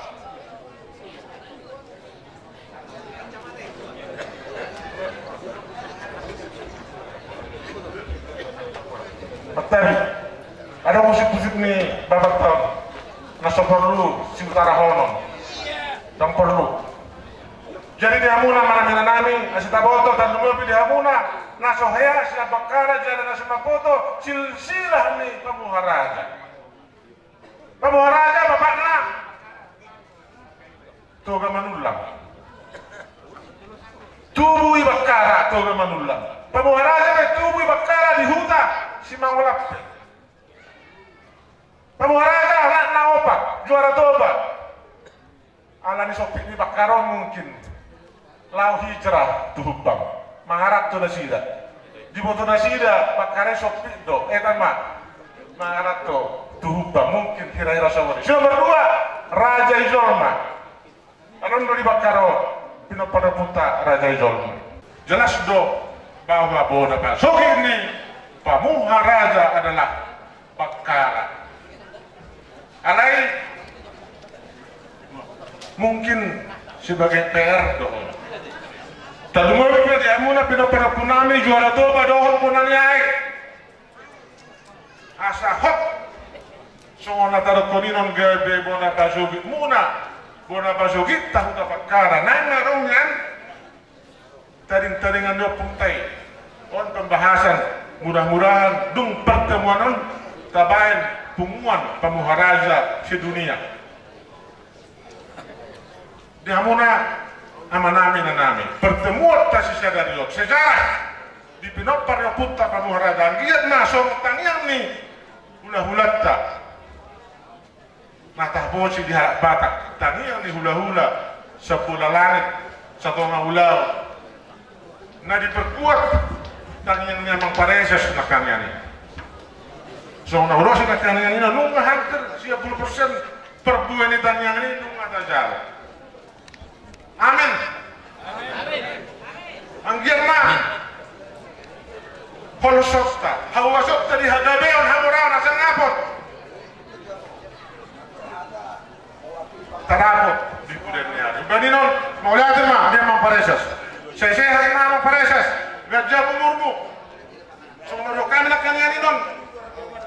Mantap. Adong gosip-gosip ni bapak taon na so porlu siutarahonon. Ndang porlu. Jadi di hamuna amanami, inanami, asa taboto, tarlumobi di hamuna na so hea sian Bakkara jala na so mamboto silsilah ni Pamuharaja. Pamuharaja bapakna Toga Manullang. Tubu i Bakkara Toga Manullang. Pamuharaja pe tubu i Bakkara di huta Simangolampet. Pamuharaja anakna opat, Juara Toba. Ala ni sompit ni Bakkara on mungkin laho hijrah tu Humbang. Mangaranto nasida. Diboto nasida Bakkara i sompit do, eta ma. Mangaranto tu Humbang, mungkin hira-hira songon i. Si nomor dua, Raja Ijolma. Adong do di Bakkara on pinompar ni ompunta Raja Ijolma. Jelas do bahwa bona pasogit ni Pamuharaja adalah Bakkara. Alai mungkin sebagai P R do. Tarlumobi ma di hamuna pinompar ni ompunami Juara Toba dohot bona ni aek. Asa hot songon na tadokkon i, non gabe bona pasogitmuna, bona pasogitta huta Bakkara. Nang adong nian taring-taringan ni ompunta i. On pembahasan, mudah-mudahan dung pertemuan on tabaen punguan Pamuharaja sedunia. Di hamuna amanami, inanami, pertemuanta sisadari on, sejarah di pinompar ni ompunta Pamuharaja, anggiat ma songon tangiang ni hulahulanta. Na taboto di halak Batak, tangiang ni hulahula, sabola langit, satonga ulaon. Na diperkuat tangiang ni amang pareses nangkaningan i. Songon na hurosi nangkaningan i, nunga hampir sia pulu persen parbue ni tangiang i nunga tajalo. Amin. Anggiat ma holsonta, hauasonta di hagabeon, hamoraon, hasangapon. Tarapot di pudendal ni ari. Umbahen i non, mauliate ma di amang Paresas. Sai sehat ma amang Paresas. Ganjang umurmu. Songon na didok hami nangkin i non,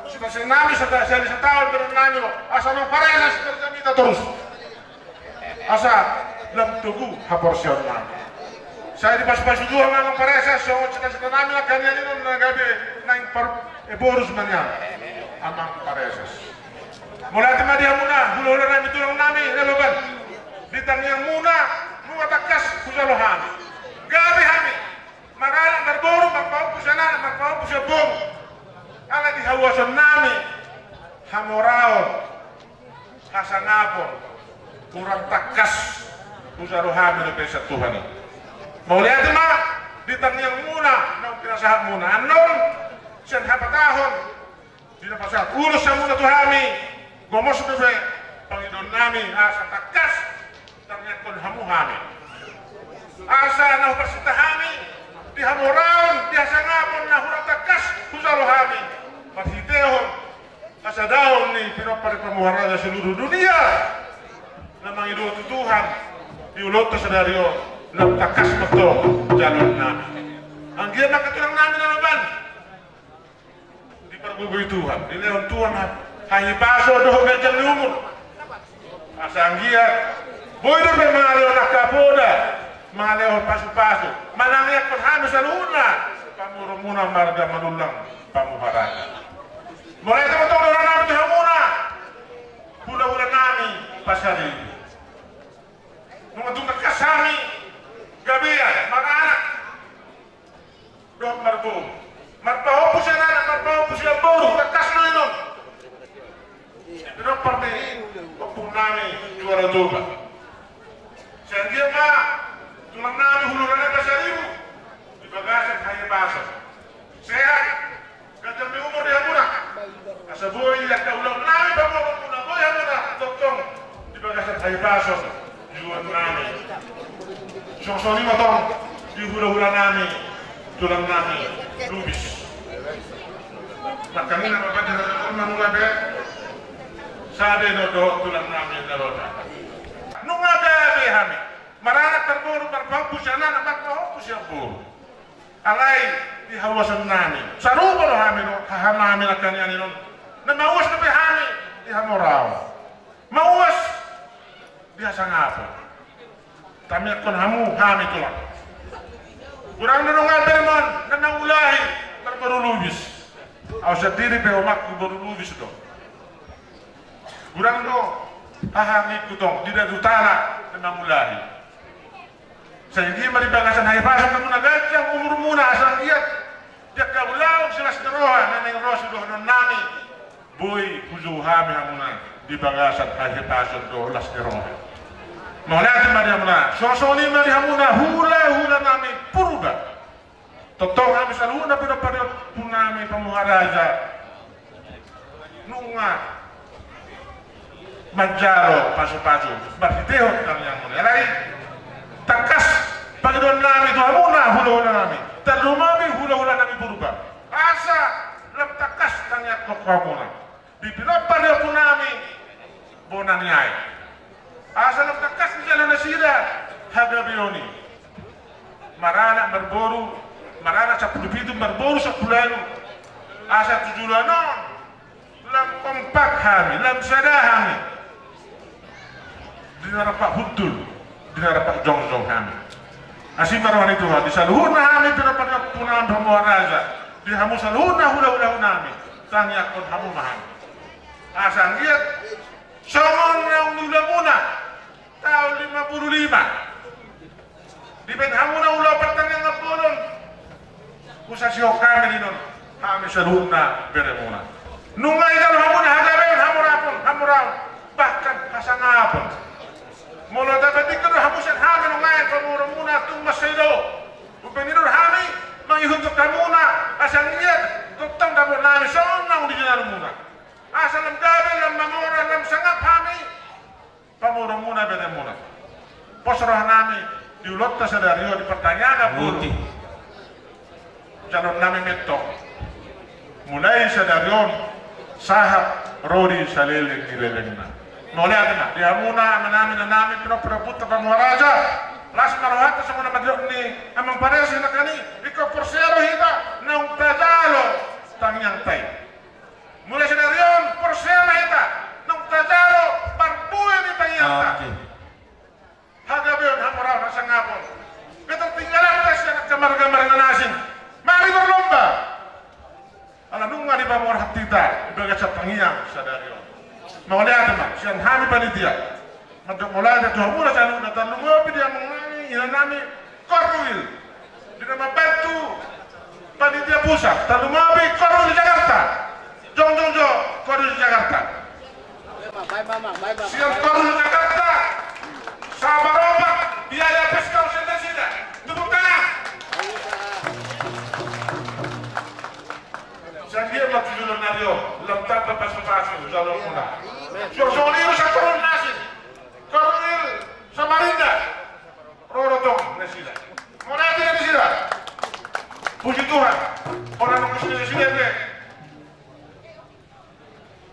sitaonon nami, sata-, sahali sataon berenami lo. Asa amang Paresas berjamita torus. Asa lam togu haporseaon nami. Sai dipasupasu Tuhan ma amang Paresas, songon sitasita nami nangkin i non na gabe naeng par-, eh, boru ma nian. Amang Paresas. Mauliate ma di hamuna, hulahula nami, tulang nami, na loban. Di tangiangmuna, nunga tangkas hujalo hami. Gabe hami, maranak marboru, marpahompu sian anak, marpahompu sian boru. Alai di hauason nami, hamoraon, hasangapon, hurang tangkas hujalo hami dope sian Tuhan i. Mauliate ma, di tangiangmuna, naung pinasahatmuna. Annon, sian hapatahon, di na pasahat ulos hamuna tu hami, gomos dope pangidoan nami, asa tangkas tangiangkon hamu hami. Asa na huparsinta hami, di hamoraon, di hasangapon, na hurang tangkas hujalo hami. Marhitehon hasadaon ni pinompar ni Pamuharaja seluruh dunia. Na mangido tu Tuhan, di ulaonta sadari on, lam tangkas ma antong jaloon nami. Anggiat ma tulang nami na loban. Dipargogoi Tuhan, dilehon Tuhan ha-, hahipason dohot ganjang ni umur. Asa anggiat, boi dope mangalehon angka poda, mangalehon pasupasu, manangiangkon hami saluhutna, pamoruonmuna marga Manullang Pamuharaja. Mauliate ma antong dohonon nami tu hamuna, hulahula nami Pasaribu. Nunga tung tangkas hami gabean, maranak dohot marboru. Marpahompu sian anak, marpahompu sian boru, tangkas do i non. Di pinompar ni ompung nami Juara Toba. Sai anggiat ma tulang nami hulahula nami Pasaribu di bagasan hahipason. Sehat, ganjang ni umur di hamuna. Asa boi angka ulaon nami pamoruonmuna, boi hamuna tongtong di bagasan hahipason. Juara nami. Songon i ma antong di hulahula nami, tulang nami Lubis. Nangkin i na mambahen na nunga be. Sada i do tulang nami na loban. Nunga gabe hami. Maranak marboru, marpahompu sian anak, marpahompu sian boru. Alai di hauason nami, sarupa do hami dohot haha nami nangkin i non. Na mauas dope hami di hamoraon. Mauas di hasangapon. Tangiangkon hamu hami tulang. Hurang do nunga beremon na mangulahi marboru Lubis. Au sandiri pe omakku boru Lubis do. Hurang do haha ningku tong di Dadutala na mangulahi. Sai anggiat ma di bagasan hahipason hamuna, ganjang umurmuna, asa anggiat di angka ulaon silas ni roha na naeng ro sidohonon nami, boi hujou hami hamuna di bagasan hahipason dohot las ni roha. Mauliate ma di hamuna. Songon i ma di hamuna hulahula nami Purba. Tongtong hami saluhutna pinompar ni ompung nami Pamuharaja nunga manjalo pasupasu marhitehon tangiangmuna. Alai tangkas pangidoan nami tu hamuna hulahula nami, tarlumobi hulahula nami Purba, asa lam tangkas tangiangkon hamuna. Di pinompar ni ompung nami Bona ni Aek. Asa lam tangkas dijalo nasida hagabeon i. Maranak marboru, maranak sampulu pitu, marboru sampulu ualu. Asa tu joloan on lam kompak hami, lam sada hami. Di na rap hundul, di na rap jongjong hami. Asi ma roha ni Tuhan, di saluhutna hami pinompar ni ompung nami Pamuharaja, di hamu saluhutna hulahula nami, tangiangkon hamu ma hami. Asa anggiat songon naung niulamuna taon lima puluh lima. Dibaen hamuna ulaon partangiangan bolon. Husasihon hami di non, hami saluhutna beremuna. Nunga dijalo hamuna hagabeon, hamoraon, hamoraon, bahkan hasangapon. Molo dapotan do hamu sian hami nuaeng pamoruonmuna, tung mansai do. Umbahen i do hami mangihuthon hamuna, asa anggiat tongtong dapot nami songon naung dijinalumuna. Asa lam gabe, lam mamora, lam sangap hami pamoruonmuna, beremuna. Pos roha nami di ulaonta sadari on di partangiangan bolon. Jaloon nami ma antong, mulai sadari on sahat ro di saleleng ni lelengna. Mauliate ma di hamuna amanami, inanami, pinompar ni ompunta Pamuharaja. Las ma rohanta songon na mandok ni amang paresi nangkin i, ingkon porsea do hita naung tajalo tangiangta i. Mulai sadari on porsea ma hita naung tajalo parbue ni tangiangta. Oke. Hagabeon, hamoraon, hasangapon. Gabe tartinggal hita sian angka marga-marga na asing. Mari berlomba. Ala nunga dipaborhat hita di bagasan tangiang sadari on. Mauliate ma sian hami panitia. Mandok mauliate tu hamuna saluhutna, tarlumobi di amangnami, inanami, Korwil. Di na mambantu panitia pusat, tarlumobi Korwil Jakarta. Jongjong jo Korwil Jakarta. Sian Korwil Jakarta, sabar opat biaya pesta sian nasida. Tepuk tangan. Sian dia ma tu jolo na ro, lam tamba pasu-pasu jolo muna. Suang songon i do sian Korwil Nasir, Korwil Samarinda. Ro do tong nasida. Mauliate ma di nasida. Puji Tuhan. Ora nunggu sini-sini be.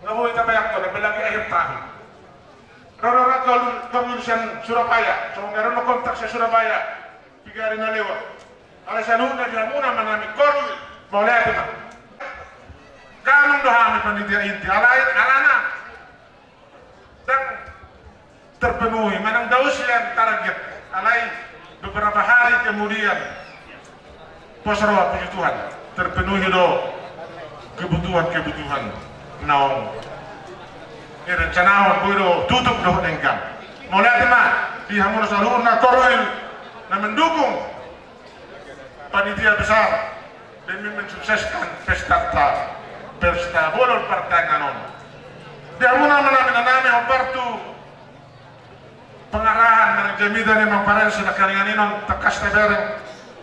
Nga boi tabayangkon, apalagi akhir tahun. Ro do ra Korwil, Korwil sian Surabaya. Songon i ro do kontak sian Surabaya. Piga ari na lewat. Alai saluhutna di hamuna amanami Korwil. Mauliate ma. Gamang do hami panitia inti. Alai alana ndang terpenuhi, manang dao sian target. Alai beberapa hari kemudian, pos roha, puji Tuhan, terpenuhi do kebutuhan-kebutuhan naung direncanahon, boi do tutup dohot denggan. Mauliate ma di hamuna saluhutna Korwil na mendukung panitia besar demi mensukseskan pesta, pesta bolon partangiangan on. Di hamuna amanami, inanami, hombar tu pengarahan manang jamita ni amang paresi nangkaningan i, on tangkas tabereng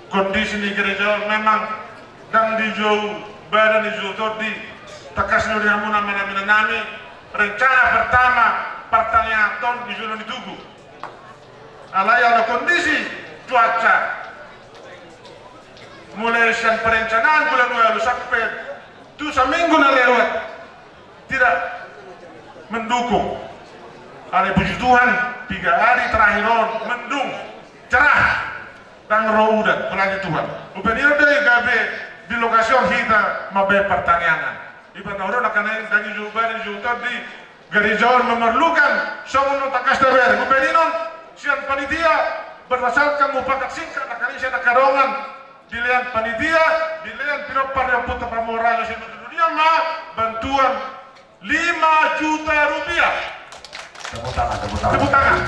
kondisi ni gereja on memang ndang dijou bada, dijou tondi. Tangkas ni di hamuna amanami, inanami, rencana pertama partangiangan on di jolo ni Tugu. Alai ala kondisi cuaca, mulai sian perencanaan bulan ualu sampe tu saminggu na lewat, tidak mendukung. Alai puji Tuhan, piga ari terakhir on mendung, cerah, ndang ro udan, mauliate Tuhan. Umbahen i do gabe di lokasi on hita mambahen partangiangan. Ibarat na ro nangkaningan i, ndang dijou bada, dijou tondi, gereja on memerlukan songon na tangkas tabereng. Umbahen i on sian panitia, berdasarkan mufakat singkat nangkaningan i sian angka dongan, dilean panitia, dilean pinompar ni Ompunta Pamuharaja seluruh dunia ma bantuan lima juta rupiah. Tepuk tangan, tepuk tangan. Tepuk tangan.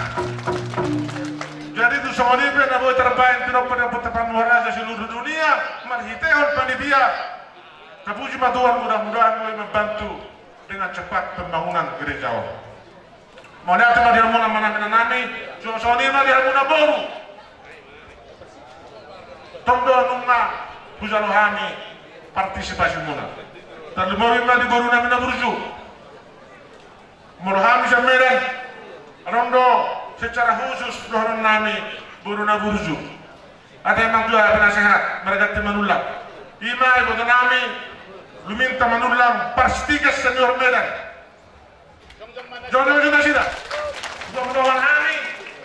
Jadi tu songon i pe na boi tarbahen pinompar ni Ompunta Pamuharaja seluruh dunia marhitehon panitia. Tapuji ma Tuhan, mudah-mudahan boi membantu dengan cepat pembangunan gereja on. Mauliate ma di hamuna amanami, inanami, suang songon i ma di hamuna boru. Tong do nunga hujalo hami partisipasimuna. Tarlumobi ma di borunami na burju. Molo hami sian Medan, adong do secara khusus dohononnami boru na burju. Ate amang tua penasehat, marga Simanullang. I ma ibotonami Luminta Manullang, Parstikas senior Medan. Jongjong jo nasida. Jongjong hami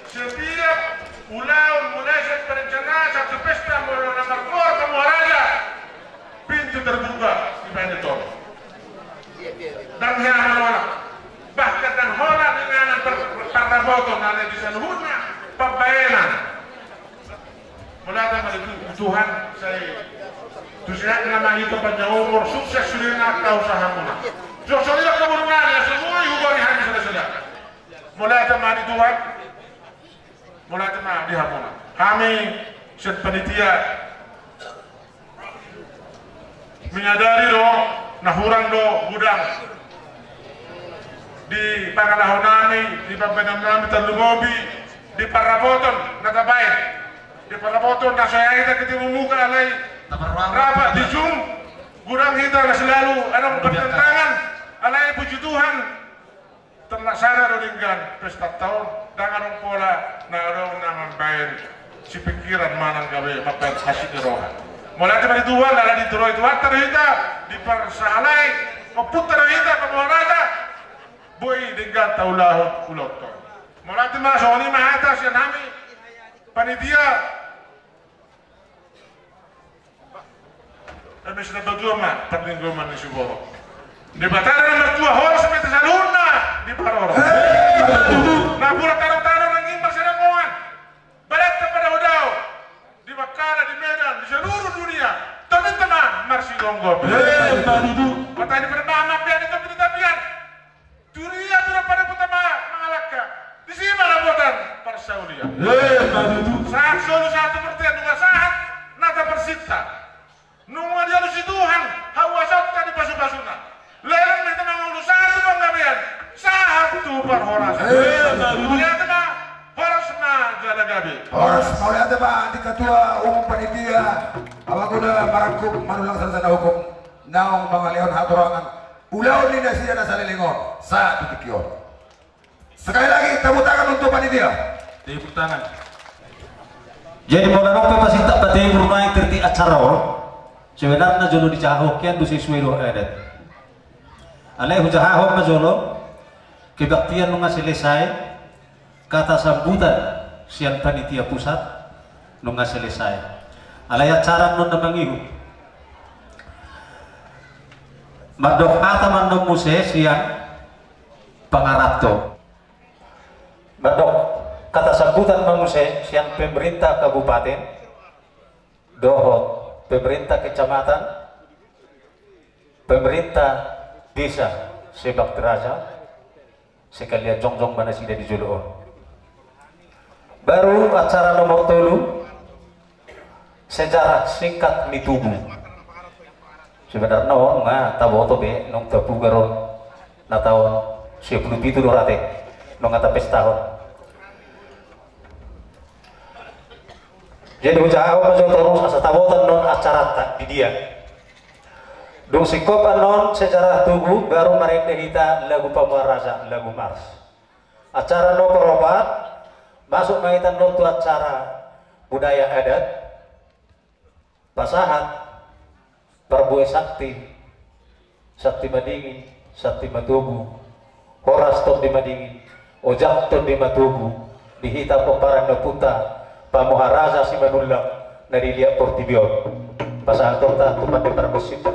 setiap ulaon, mulai sian perencanaan sampe pesta, molo na margoar Pamuharaja, pintu terbuka dibahen i tong. Ndang hea manolak. Bahkan ndang holan inganan par-, parraboton, alai di saluhutna pambahenan. Mauliate ma di Tuhan, sai tu sehatna ma hita, panjang umur, sukses sude na angka usahamuna. Suang songon i do angka borunami, asa boi hugori hami sada-sada. Mauliate ma di Tuhan. Mauliate ma di hamuna. Hami sian panitia menyadari do na hurang do gudang di pangalahonami, di pambahenannami, tarlumobi di parraboton na tabahen. Di parraboton na so hea hita ketika memuka, alai rapat di Zoom, gudang hita na selalu adong pertentangan, alai puji Tuhan, terlaksana do denggan pestanta on, ndang adong pola na adong na mambahen sipingkiran manang gabe mambahen hansit ni roha. Mauliate ma di Tuhan, ala dituroi Tuhanta do hita, diparsahalai Ompunta do hita, Pamuharaja. Boi denggan taulahon ulaonta on. Mauliate ma, songon i ma hata sian hami panitia. Eme sida batua ma parlinggoman ni siborok. Debata na martua horas ma di saluhutna di parorot. Napuran tarotaro nangkin marsirangongan. Balenta ma daodao di Bangkala, di Medan, di seluruh dunia. Tominta ma marsigomgoman. Mata ni permama pian di topi di tapian. Turia tu rap pada puta ma mangalangka. Disi ma rapotan parsaulian. Sahat solu sahat tu portian, nunga sahat na taparsinta. Nunga dialusi Tuhan hauasaonta di pasupasuna. Leleng ma hita mangolu sahat tu panggabean, sahat tu parhorasan. Mauliate ma, horas ma jala gabe. Horas, mauliate ma di ketua umum panitia, Abang Uda marangkup Manullang Sarjana Hukum, naung mangalehon hatorangan ulaon ni nasida na saleleng on sahat tu tingki on. Sekali lagi, tepuk tangan untuk panitia. Tepuk tangan. Jadi, molo adong pe pasinta patebur ma i tirti acara on, sebenarna jolo dijahahon hian do sesuai dohot adat. Alai hujahahon ma jolo, kebaktian nunga selesai, kata sambutan sian panitia pusat nunga selesai. Alai acara on na mangihut. Mandok hata ma annon muse sian pangaranto. Mandok kata sambutan ma muse sian pemerintah kabupaten dohot pemerintah kecamatan, pemerintah desa Sebakti Raja, sekalian jongjong ma nasida di jolo on. Baru acara nomor tolu, sejarah singkat ni tugu. Sebenarna on nga taboto be nunga tapugar on na taon sia pulu pitu do rate nunga tapestahon. Jadi hujahahon ma jo torus asa taboto annon acaranta di dia. Dung singkop annon sejarah tugu, baru marende hita lagu pamuhar raja, lagu mars. Acara nomor opat, masuk ma hita annon tu acara budaya adat. Pasahat parbue santi, santi madingin, santi matogu, horas tondi madingin, ojak tondi matogu di hita pomparan ni ompunta Pamuhar Raja Simanullang na di liat portibi on. Pasahatonta tu pande pargonsinta.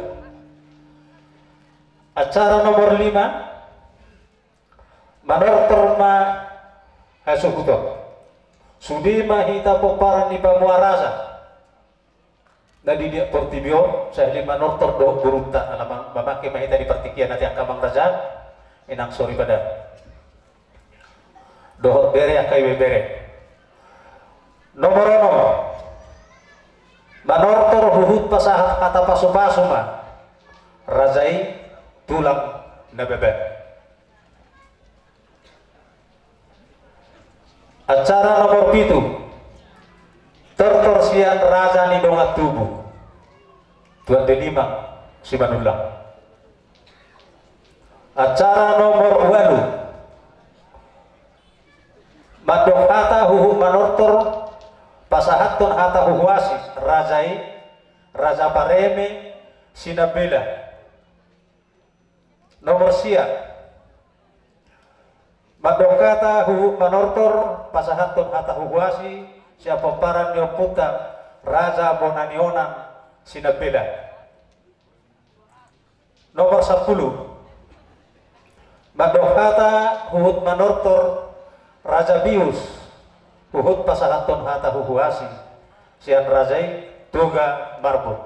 Acara nomor lima, manortor ma hasuhuton. Sude ma hita pomparan ni Pamuhar Raja na di liat portibi on, sahali manortor dohot borunta, ala ma-, mamangke ma hita di partingkian, ate angka amang raja, inang soripada dohot bere, angka ibebere. Nomor onom, manortor huhut pasahat hata pasupasu ma raja i, Tulang Nababan. Acara nomor pitu, tortor sian raja ni dongan tubu, Tuan Delimang Simanullang. Acara nomor ualu, mandok hata huhut manortor, pasahathon hata huhuasi raja i, Raja Pareme Sinambela. Nomor sia, mandok hata huhut manortor, pasahathon hata huhuasi sian pomparan ni ompunta Raja Bona ni Onan Sinambela. Nomor sampulu, mandok hata huhut manortor, Raja Bius, huhut pasahathon hata huhuasi sian raja i, Toga Marbun.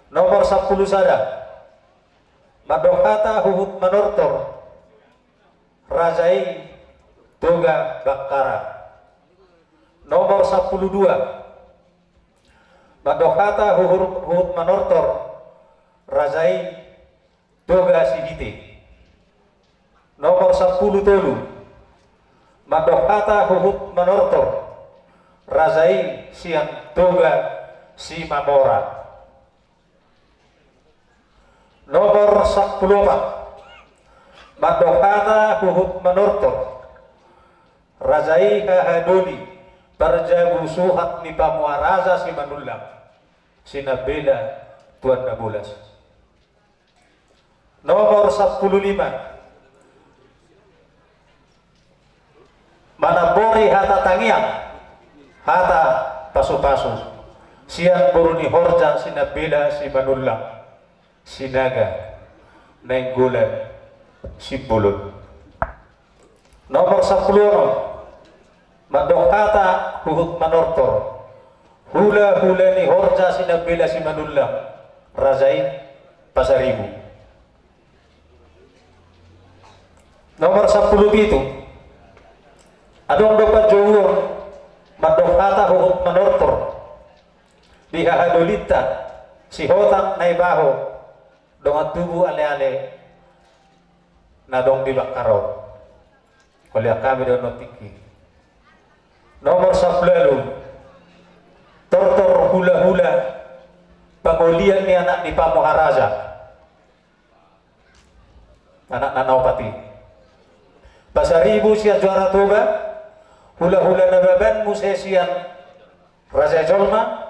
Nomor sampulu sada, mandok hata huhut manortor, raja i, Toga Bakkara. Nomor sampulu dua, mandok hata huhur-, huhut manortor, raja i, Toga Sihite. Nomor sampulu tolu, mandok hata huhut manortor, raja i sian Toga Simamora. Nomor sampulu opat, mandok hata huhut manortor, raja i haha doli parjabu suhat ni Pamuhar Raja Simanullang, Sinambela Tuan Nabolas. Nomor sampulu lima, Hata tangiang, hata pasupasu sian boru ni Horja Sinambela Simanullang, Sinaga, Nainggolan, Simbolon. Nomor sampulu onom, mandok hata huhut manortor hulahula ni Horja Sinambela Simanullang, Raja i Pasaribu. Nomor sampulu pitu, adong do panjouon mandok hata huhut manortor di hahadolinta Sihotang Naibaho dongan tubu aleale na adong di Bakkara on. Mauliate hami do annon tingki. Nomor sampulu ualu, tortor hulahula pangolian ni anak ni Pamoha Raja, anak na naopat i. Pasaribu sian Juara Toba, hulahula Nababan muse sian Raja Jolma,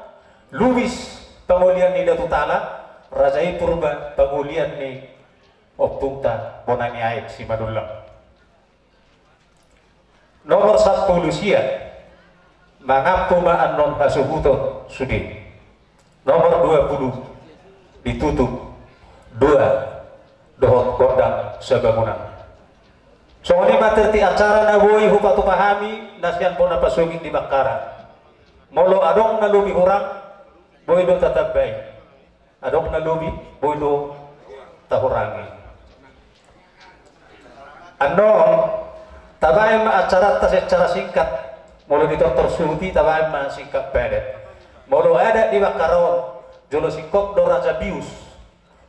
Lubis pangolian ni Datu Tala, Raja i Purba pangolian ni ompungta bona ni aek Simanullang. Nomor sampulu sia, mangampu ma annon hasuhuton sude. Nomor dua pulu, ditutup dua dohot gondang sabangunan. Songon i ma tertib acara na boi hupatupa hami na sian bona pasogit di Bakkara. Molo adong na lobi hurang, boi do tatambai. Adong na lobi, boi do tahurangi. Annon, tabaen ma acaranta secara singkat. Molo ditortor suhut i, tabaen ma singkat padat. Molo adat di Bakkara on, jolo singkop do raja bius,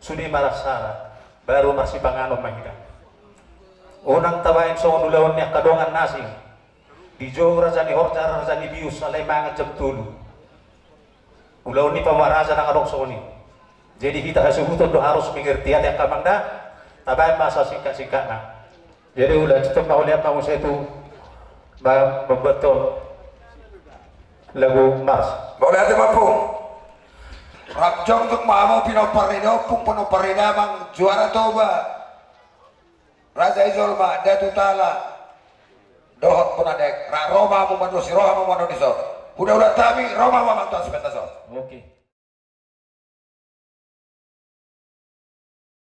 sude marasara, baru marsipanganon ma hita. Unang tabaen songon ulaon ni angka dongan na asing. Dijou raja ni horja, raja ni bius, alai mangan jam tolu. Ulaon ni pamoa raja nang adong songon i. Jadi hita hasuhuton do harus mengerti ate angka amang da. Tabaen ma sasingkat-singkatna. Jadi ulaon i tong mauliate ma muse tu ma membuat tol lagu mars. Mauliate ma Ompung. Rap jongjong ma hamu pinompar ni da Ompung, pinompar ni da Amang, Juara Toba, Raja i jolma, Datu Tala, dohot bona dek, ra ro ma hamu mandosi, ro hamu mandosi so. Huda-uda hami, ro ma hamu mandosi pentas so. Oke.